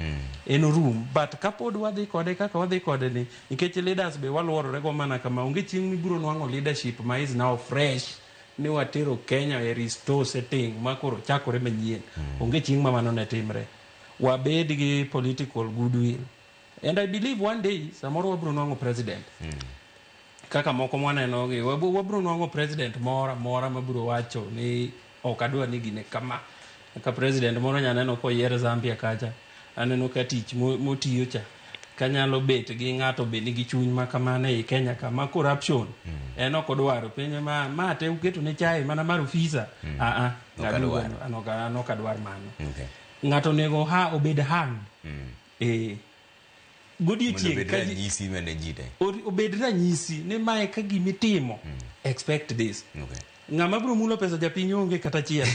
En orum. But kapod wadhi kode kaka wadhi kode ni nikech leaders be waluorore go mana kama onge chieng' mibiro nwang'o leadership ma is now fresh ni watero Kenya e restore setting ma koro chakore manyien. Onge chieng' ma mano ne timre. Wabed gi political goodwill. And I believe one day samoro wabiro nwang'o president. Kaka moko mwaneno gi wabiro nwang'o president moro amora mabiro wacho ni ok adwa ni gine kama. Kaka president moro nya neno koyier Zambia kacha, aneno ka tich motiyo cha kanyalo bet gi ng'ato be nigi chuny ma kamano ei Kenya kama corruption en ok odwaro penjo ma te uketo ne chae mana mar ofisa. Ok adwar. An ok adwar mano. Ng'ato onego ha obed hang. Godiechieng' Mondo obed ka ji ranyisi mane ji te. Obed ranyisi ni mae ka gimitimo, expect this. Ng'ama biro mulo pesa japiny onge kata achiel.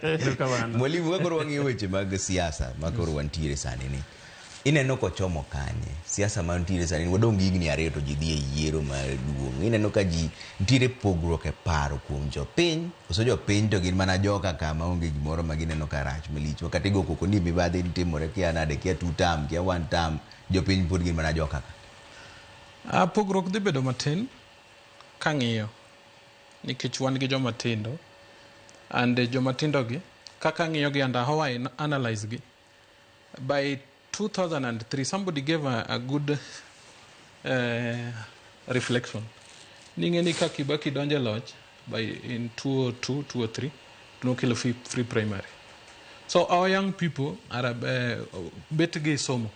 Erokamano. Mwalimu, ka koro wang'iyo weche mag siasa ma koro wantiere sani ni, ineno kochomo kanye? Siasa mantiere sani ni, wadong' gi higni 2 to ji dhi e yiero maduong'. Ineno ka ji nitiere pogruok e paro kuom jopiny, koso jopiny to gin mana joka kama onge gimoro ma gineno ka rach malich. Ma kata igo koko ni mibadhi timore kia nade, kia 2 term, kia 1 term, jopiny pod gin mana joka ka. Pogruok dhi bedo matin kang'iyo nikech wan gi joma tindo and joma tindo gi kaka ang'iyo gi and how I analyze gi by 2003 somebody gave a good reflection. Ning'e ni ka Kibaki donjo e loch by in 2002, 2003 nokelo free primary. So our young people are bet gi somo.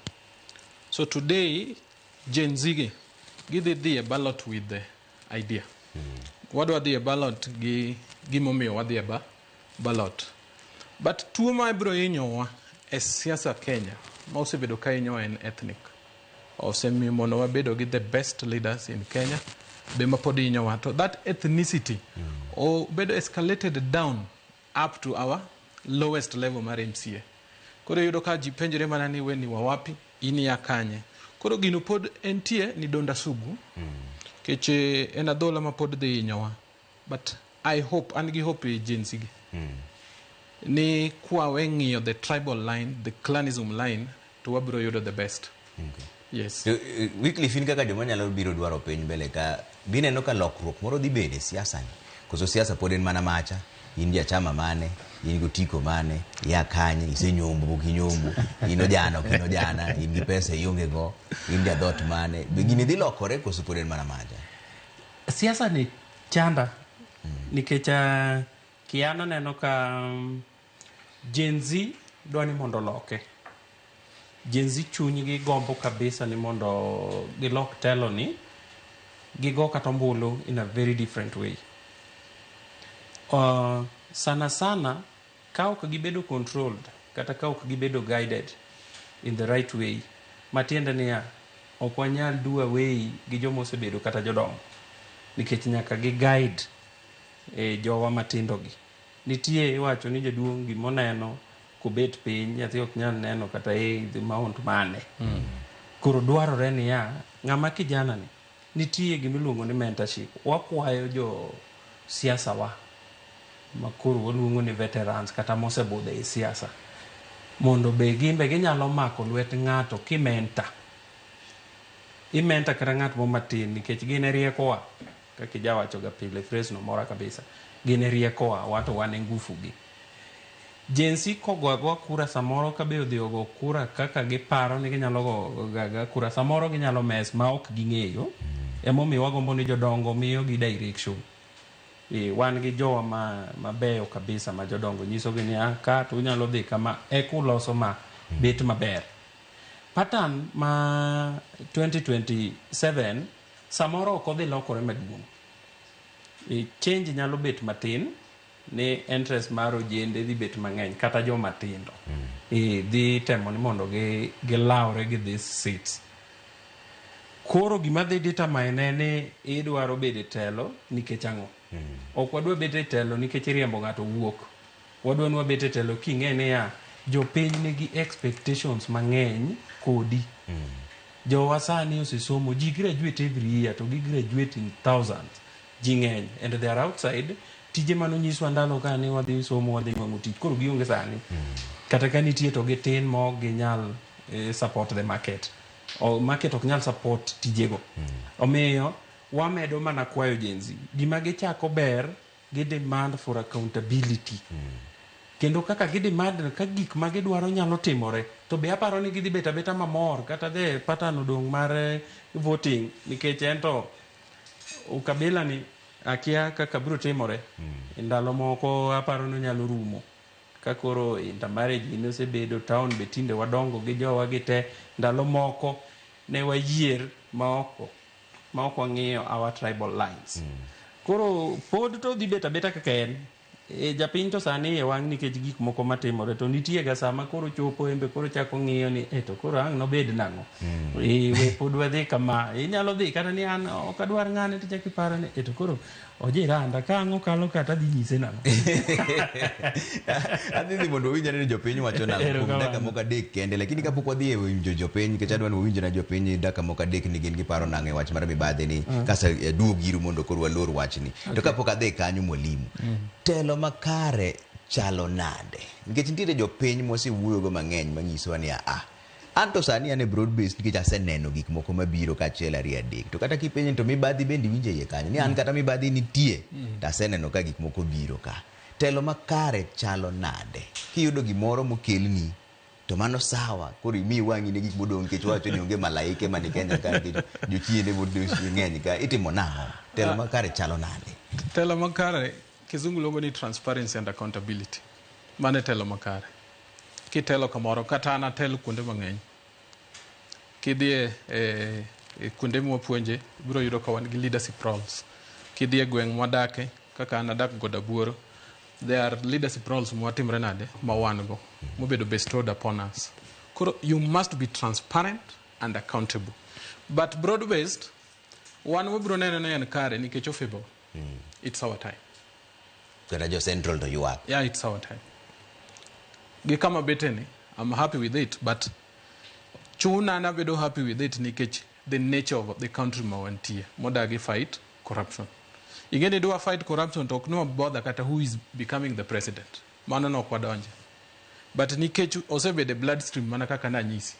So today Gen Z gi gidhi dhi e ballot with the idea. Wadwa dhi e ballot gi gimomiyo wadhi e ballot. But tuo ma biro hinyowa e siasa Kenya ma osebedo ka hinyowa en ethnic. Osemiyo mondo wabedo gi the best leaders in Kenya. Be ma pod hinyowa to that ethnicity obedo escalated down up to our lowest level mar MCA. Koro iyudo ka ji penjore mana ni we ni wawapi, in ya kanye. Koro gino pod entie ni donda sugu nikech en adhola ma pod dhi hinyowa. But I hope, an gi hope e Gen Z gi. Ni kwawe ng'iyo the tribal line, the clanism line, to wabiro yudo the best. Yes. To, Wycliffe, in kaka joma nyalo biro dwaro piny mbele ka bineno ka lokruok moro dhi bede e siasa ni koso siasa pod en mana macha in jachama mane in gotiko mane ia kanye isenyombo pok inyombo in ojana ok in ojana in gi pesa ionge go in jadhot mane be gini dhi lokore koso pod en mana macha siasa ni chanda nikech kiana neno ka Gen Z dwa ni mondo oloke. Gen Z chunygi gombo kabisa ni mondo gilok telo ni gigo kata ombulu in a very different way. Sana sana ka ok gibedo controlled kata ka ok gibedo guided in the right way, matiende niya ok wanyal do away gi joma osebedo kata jodongo nikech nyaka gi guide jowa matindo gi. Nitie iwacho ni jaduong' gimoneno kobet piny nyathi ok nyal neno kata e mount mane. Koro dwarore niya ng'ama kijana ni nitie gimiluongo ni mentorship. Wakwayo jo siasa wa ma koro waluongo ni veterans kata mosebudho e siasa mondo be gin be ginyalo mako lwet ng'ato kimentor. Imentor kata ng'at mo matin nikech gin e riekowa kaka ijawacho ga pile phrase no mora kabisa. Gin e riekowa wato wan e ngufu gi. Gen Z kogo agoa kura samoro ka be odhi ogo kura kaka giparo ni ginyalo go gaga kura samoro ginyalo mess ma ok ging'eyo. Emomiyo wagombo ni jodongo miyo gi direction. Wan gi jowa mabeyo kabisa ma jodongo nyisogi ni ka to unyalo dhi kama eka uloso ma bet maber. Pattern ma 2027 samoro ok odhi lokore maduong'. Change nyalo bet matin ni interest mar ojende dhi bet mang'eny kata joma tindo. Dhi temo ni mondo gilawre gi these seats. Koro gima dhi determine en ni idwaro bedo e telo nikech ang'o. Ok wadwa bet e telo nikech iriembo ng'ato wuok. Wadwa ni wabet e telo king'e niya jopiny nigi expectations mang'eny kodi. Jowa sani osesomo, ji graduate every year to gi graduate in thousands. Ji ng'eny and they are outside. Tije manonyiswa ndalo ka ni wadhi somo wadhi nwang'o tich koro gionge sani. Kata ka nitie to gitin ma ok ginyal support the market. O market ok nyal support tijego. Omiyo wamedo mana kwayo Gen Z. Gima gichako ber gi demand for accountability. Kendo kaka gi demand ka gik ma gidwaro nyalo timore to be aparo ni gidhi bet abeta mamor kata the pattern odong' mar voting nikech en to ukabila ni akia kaka biro timore. Ndalo moko aparo ni onyalo rumo. Ka koro intermarriage gini osebedo town be tinde wadongo gi jowa gi te ndalo moko ne wayier ma ok wang'iyo our tribal lines. Koro pod to dhi bet abeta kaka en. Japiny to sani iye wang' nikech gik moko matimore to nitie ga sama koro chopo embe koro chako ng'iyo ni to koro ang' nobed nang'o. We pod wadhi kama inyalo dhi kata ni an ok adwar ng'ane to chako iparo ni to koro ojiranda ka ang' okalo ka tadhi nyise nang'o. Adhi dhi mondo wawinj ane ni jopiny wacho nang'o kuom dakika moko adek kende lakini kapok wadhi e winjo jopiny nikech adwa ni wawinj na jopiny dakika moko adek ni gin giparo nang'o e wach mar mibadhi ni kasa aduog iru mondo koro walor wachni. To kapok adhi kanyo mwalimu, telo makare chalo nade? Nikech nitiere jopiny mwasewuoyogo mang'eny manyisowa ni an to sani an e broad base nikech aseneno gik moko mabiro ka achiel ariyo adek to kata kipenjo to mibadhi bende iwinjo e iye kanyo ni an kata mibadhi nitie to aseneno ka gik moko biro ka. Telo makare chalo nade? Kiyudo gimoro mokelni to mano sawa koro imi wang'i ne gik modong' nikech wawacho ni onge malaike mani Kenya ka nikech jochiende ng'eny ka itimo nang'o? Telo makare chalo nade? Telo makare kizungu luongo ni transparency and accountability. Mano e telo makare. Kitelo kamoro kata an atelo kuonde mang'eny. Kidhi e kuonde mwapuonje ibiro yudo ka wan gi leadership roles. Kidhi e gweng' mwadake kaka an adak Godabuoro, there are leadership roles mwatimre nade ma wan go mobedo bestowed upon us. Koro you must be transparent and accountable. But broad based Wan wabiro neno ni en kare nikech ofavour. It's our time. Kata jo Central to ywak. Yeah, it's our time. Gi kama beteni, I'm happy with it, but chuna nabedo happy with it nikech the nature of the country ma wantie modagi fight corruption. Ing'e ni dwa fight corruption to ok nwa bother kata who is becoming the president. Mano nok wadonje. But nikech osebedo e bloodstream mana kaka nanyisi.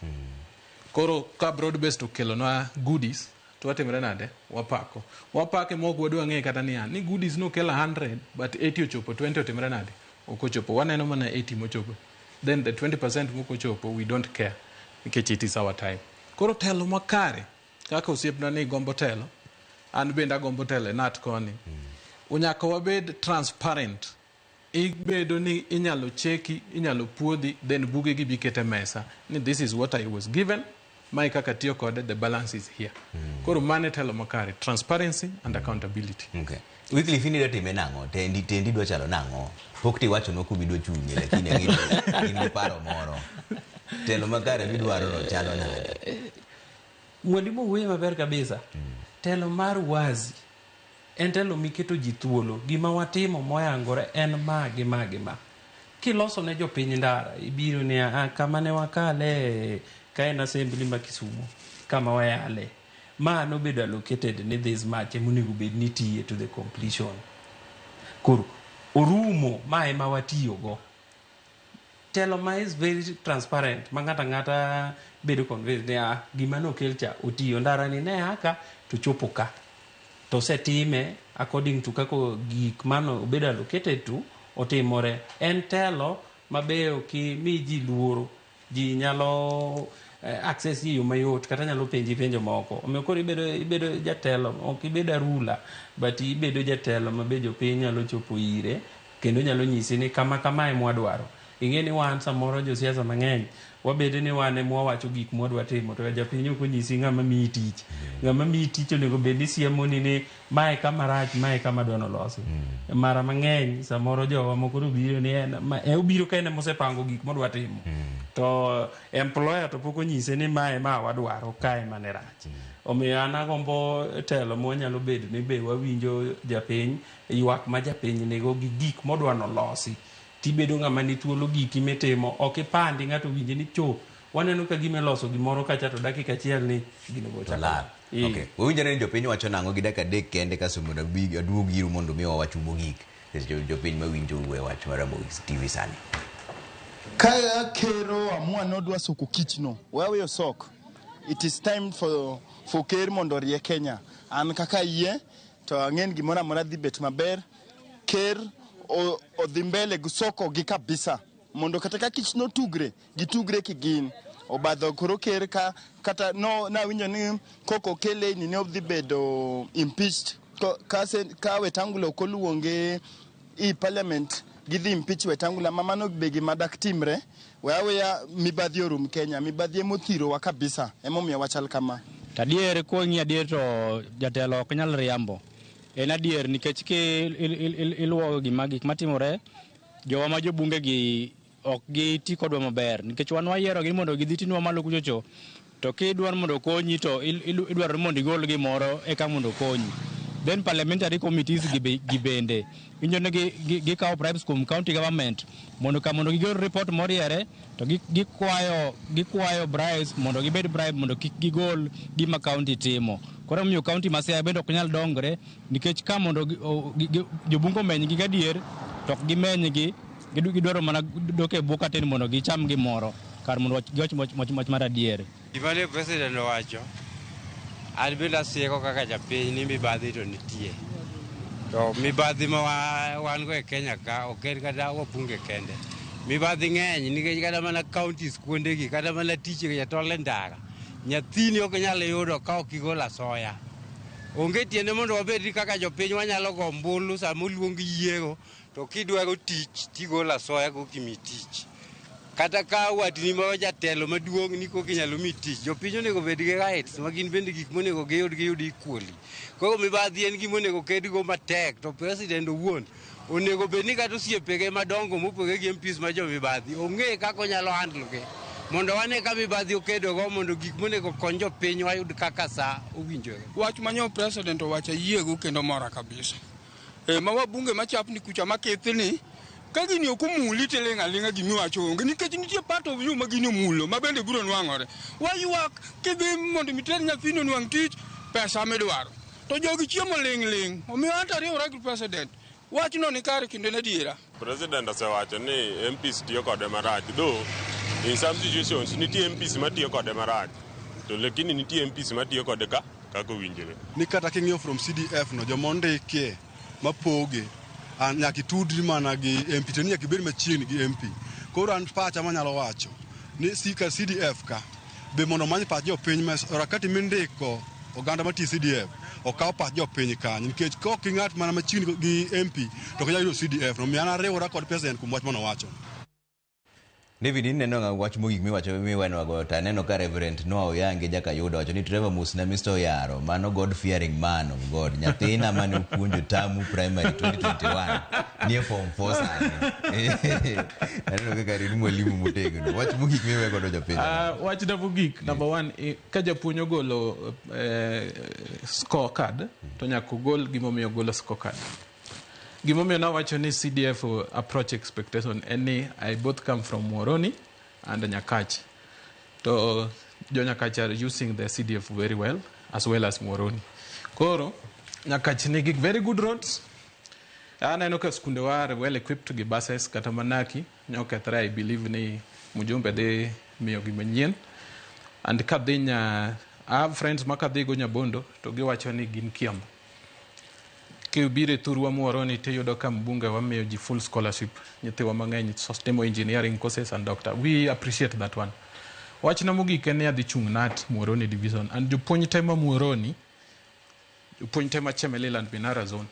Koro ka broad based okelonwa goodies to watimre nade? Wapako. Wapake mok wadwa ng'e kata niya ni goodies nokelo 100 but 80 ochopo, 20 otimre nade? Ok ochopo. Waneno mana 80 mochopo. Then the 20% mok ochopo we don't care nikech it is our time. Koro telo makare kaka osiepna ni gombo telo, an bende agombo telo e nat koni. Nyaka wabed transparent. Ibedo ni inyalo cheki, inyalo puodhi, then buge gi bi kete mesa ni this is what I was given, mae kaka tiyo kode, the balance is here. Koro mano e telo makare, transparency and accountability. Okay. Wycliffe in idwa time nang'o? Tendi dwa chalo nang'o? Pok tiwachonwa kuma idwa chung'e lakini ang'e in gi paro moro. Telo makare midwaro no chalo nade? Mwalimu wuoyo maber kabisa. Telo mar wazi en telo miketo ji thuolo. Gima watimo moyangore en ma gi ma gi ma. Kiloso ne jopiny ndara, ibiro ni kama ne wakale ka en assembly ma Kisumu, kama wayale. Ma nobedo allocated ni this much emonego bed ni tiye to the completion. Koro orumo ma ema watiyogo. Telo ma is very transparent ma ng'ato ang'ata bedo convinced ni gima nokel cha otiyo ndara ni ne aka to chopo ka to osetime according to kaka gik mano obedo allocated to otimore. En telo mabe ok mi ji luoro, ji nyalo access e yo mayot kata nyalo penji penjo moko. Omiyo koro ibedo jatelo, ok ibedo arula, but ibedo jatelo ma be jopiny nyalo chopo ire kendo nyalo nyisi ni kama kama ema wadwaro. Ing'e ni wan samoro josiasa mang'eny wabedo ni wan ema wawacho gik mwadwa timo to japiny ok onyisi ng'ama miyi tich. Ng'ama miyi tich onego bed ni siemoni ni mae kama rach, mae kama dwa nolosi. Mara mang'eny samoro jowa moko to biro ni en obiro ka en ema osepango gik modwa timo. To employer to pok onyise ni mae ma wadwaro kae mane rach. Omiyo an agombo telo mwanyalo bedo ni be wawinjo japiny, ywak ma japiny nigo gi gik modwa nolosi. Tibedo ng'ama ni thuolo giki mitimo, ok ipandi ng'ato winje ni cho. Waneno ka gima iloso gimoro kacha to dakika achiel ni gino bo To lal. Okay. Wawinjore ni jopiny wacho nang'o gi dakika 3 kende kasto mondo aduog iru mondo mi wawach mogik. Jopiny mawinjo e wach mar Ramogi TV sani. Ka kero amua nodwa soko kichno, waweyo sok. It is time for ker mondo orie Kenya. An kaka yie to ang'e ni gimoro amora dhi bet maber. Ker odhi mbele gi soko gi kabisa mondo kata ka kich notugre gitugre kigin. Obadho koro ker ka kata no nawinjo ni koko kele ni ne odhi bedo impeached ka Wetangula ok oluonge i parliament gidhi impeach Wetangula ma mano be gima dak timre. We aweya mibadhi orum Kenya, mibadhi emothirowa kabisa emomiyo wachal kama. Tadier kwang'i adier to jatelo ok nyal riambo. En adier nikech ki iluwo gima gik matimore, jowa ma jobunge gi ok giti kodwa maber nikech wan wayiero gi mondo gidhi tinwa malo kuchocho to kidwaro mondo okonyi to idwaro mondo igol gimoro eka mondo okonyi. Then parliamentary committees gi bende winjo ni gikawo bribes kuom county government mondo ka mondo gigol report moriere to gikwayo bribes mondo gibed bribe mondo kik gigol gima county timo. Koro omiyo county ma Siaya bende ok nyal dongre nikech ka mondo jobunge omenygi gadier to ok gimenygi, gidwaro mana dok e bwo katin mondo gicham gimoro kar mondo giwach wach mar adier. Gima ne president owacho, an bende asieko kaka japiny ni mibadhi to nitie. To mibadhi ma wan go e Kenya ka ok en kata wabunge kende. Mibadhi ng'eny nikech kata mana counties kuondegi, kata mana tich jatol e ndara, nyathini ok nyal yudo ka ok igolo asoya. Onge tiende mondo wabed ni kaka jopiny wanyalo go ombulu sama oluong yiero to kidwaro tich tigolo asoya koka imiyi tich. Kata ka watni ma jatelo maduong' ni koka inyalo miyi tich, jopiny onego bed gi rights ma gin bende gik monego giyud giyud equally. Koro mibadhi en gima onego kedgo matek to president owuon onego bed ni kata osiepege madongo mopogore gi MPs ma jo mibadhi ong'e kaka onyalo handle gi Mondo wane ka mibadhi okedogo mondo gik monego kony jopiny wayud kaka sa owinjore. Wach manyo president owacho ayiego kendo mora kabisa. E, ma wabunge machapni kucha makethni ka gini ok omuli tiling' aling'a gimiwacho onge nikech nitie part of you ma gini omulo ma bende biro nwang'ore. Waywak kidhi mondo miter nyathini onwang' tich pesa midwaro. To jogi chiemo ling' ling' omiyo an to ariwora gi president. Wachno ni kare kendo en adiera. President osewacho ni MPs tiyo kode marach though in some situations nitie MPs matiyo kode marach to lakini nitie MPs matiyo kode ka kaka owinjore. Ni kata king'iyo from CDF no joma ondikie mapoge an nyaka itudri mana gi MP to ni nyaka ibed machiegni gi MP. Koro an pacha manyalo wacho ni sika CDF ka be mondo omany pach jopiny ma rakati mindiko oganda matiyo CDF okaw pach jopiny kanyo nikech ka ok ing'at mana machiegni gi MP to ok inyal yudo CDF no. Omiyo an ariwora kod president kuom wach manowacho. David, ineno ng'a wach mogik miwacho miwenwago to aneno ka Reverend Noah Oyange Jakayudo wacho ni Trevor mosna Mr. Oyaro mano God fearing man of God nyathina mane opuonjo Tamu Primary 2021 nie form 4 sani aneno kaka in mwalimu motegno wach mogik miwe godo jopiny. Wachna mogik number one, ka japuonj ogolo score card to nyaka ogol gimomiyo ogolo score card. Gimomiyo nawacho ni CDF approach expectation en ni I both come from Muhoroni and Nyakach to jo Nyakach are using the CDF very well as well as Muhoroni. Koro Nyakach nigi very good roads. Aneno ka skundewa are well equipped gi buses kata manaki nyokethre. I believe ni mjumbe dhi miyogi manyien and kadhi nya I have friends ma kadhigo Nyabondo to giwacho ni gin Kiambu. Kibiro e thurwa Muhoroni tiyudo ka mbunge wamiyo ji full scholarship, nyithiwa mang'eny timo engineering courses and doctor. We appreciate that one. Wachna mogik en ni adhi chung' nat Muhoroni division and jopuonj te ma Muhoroni, jopuonj te ma Chemelil and Minara zone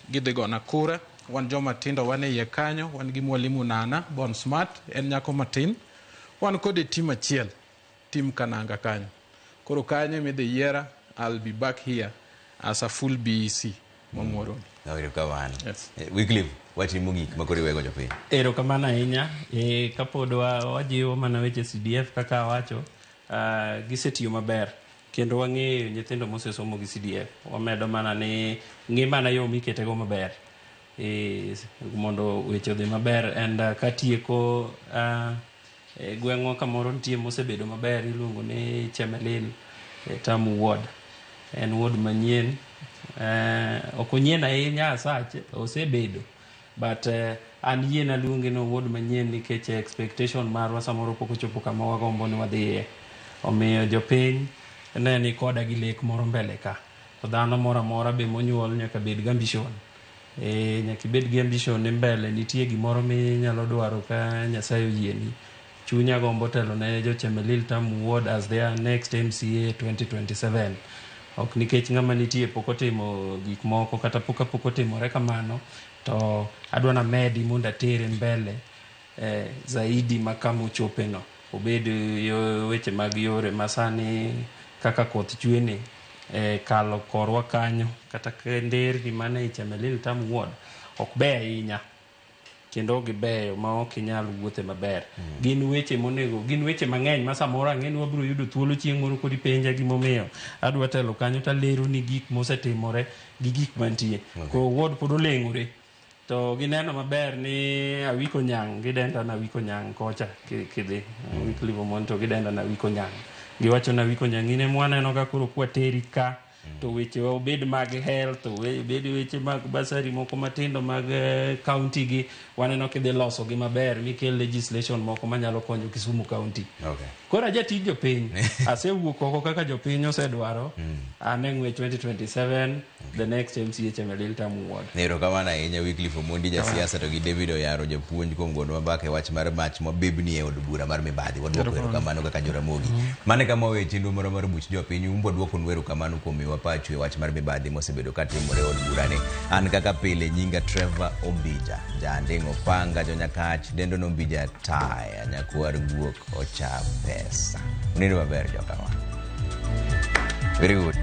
gidhi gona kura. Wan joma tindo wan e iye kanyo, wan gi mwalimu Nana Bon Smart en nyako matin, wan kode team achiel, team Kananga kanyo. Koro kanyo emidhi yiera. I'll be back here as a full BEC ma Muhoroni. Erokamano. Yes. Wycliffe, wachni mogik ma koro iwego jopiny. Erokamano ahinya. Kapod wajiwo mana weche CDF kaka awacho, gisetiyo maber kendo wang'eyo nyithindo mosesomo gi CDF. Wamedo mana ni ng'i mana yo miketego maber mondo weche odhi maber and katieko, gweng'wa kamoro nitie mosebedo maber iluongo ni Chemelil Tamu Ward. En ward manyien, ok onyien ahinya as such, osebedo but an yie naluonge ni ward manyien nikech expectation marwa samoro pok ochopo kama wagombo ni wadhiye. Omiyo jopiny ne ni koda gi lek moro mbele ka to dhano moro amora be monyuol nyaka bed gi ambition. Nyaka ibed gi ambition ni mbele nitie gimoro minyalo dwaro ka Nyasaye oyieni. Chunya gombo telo ne jo Chemelil Tamu Ward as their next MCA 2027. Ok nikech ng'ama nitie pok otimo gik moko kata pok otimore kamano to adwa namedi mondo atere mbele zaidi ma kama ochope no obed yo, weche mag yore masani kaka koth chwe ni kalo korwa kanyo kata nderni mane i Chemelil Tamu Ward ok beyo ahinya kendo gibeyo ma ok inyal wuothe maber. Gin weche monego gin weche mang'eny ma samoro ang'e ni wabiro yudo thuolo chieng' moro kod ipenja gimomiyo adwa telo kanyo talero ni gik mosetimore gi gik mantie. Koro ward pod oleng'ore to gineno maber ni Awiko Nyang' gidenda na Awiko Nyang' kocha kidhi Wycliffe Omondi to gidenda na Awiko Nyang' giwacho na Awiko Nyang' in ema waneno ka koro kwateri ka to wechewa obed mag health obed weche mag basari moko matindo mag county gi waneno kidhi loso gi maber mikel legislation moko manyalo konyo Kisumu county. Koro ajatij jopiny asewuok oko kaka jopiny osedwaro an e ng'wech 2027 the next MCA Chemelil Tamu Ward. Erokamano ahinya Wycliffe Omondi jasiasa to gi David Oyaro japuonj kuom gonwa mbaka e wach mar mach mabebni e od bura mar mibadhi. Waduoko erokamano kaka Joramogi. Mano e kama waweyo chenro marwa mar buch jopiny. Un bwaduokonu erokamano kuom miyowa pachu e wach mar mibadhi mosebedo katimore e od burani. An kaka pile nyinga Trevor Ombija, Janding' Opanga, Jonyakach, dendo Nombija Taya, nyakwar guok ocha pesa. Unindo maber jokawa. Very good.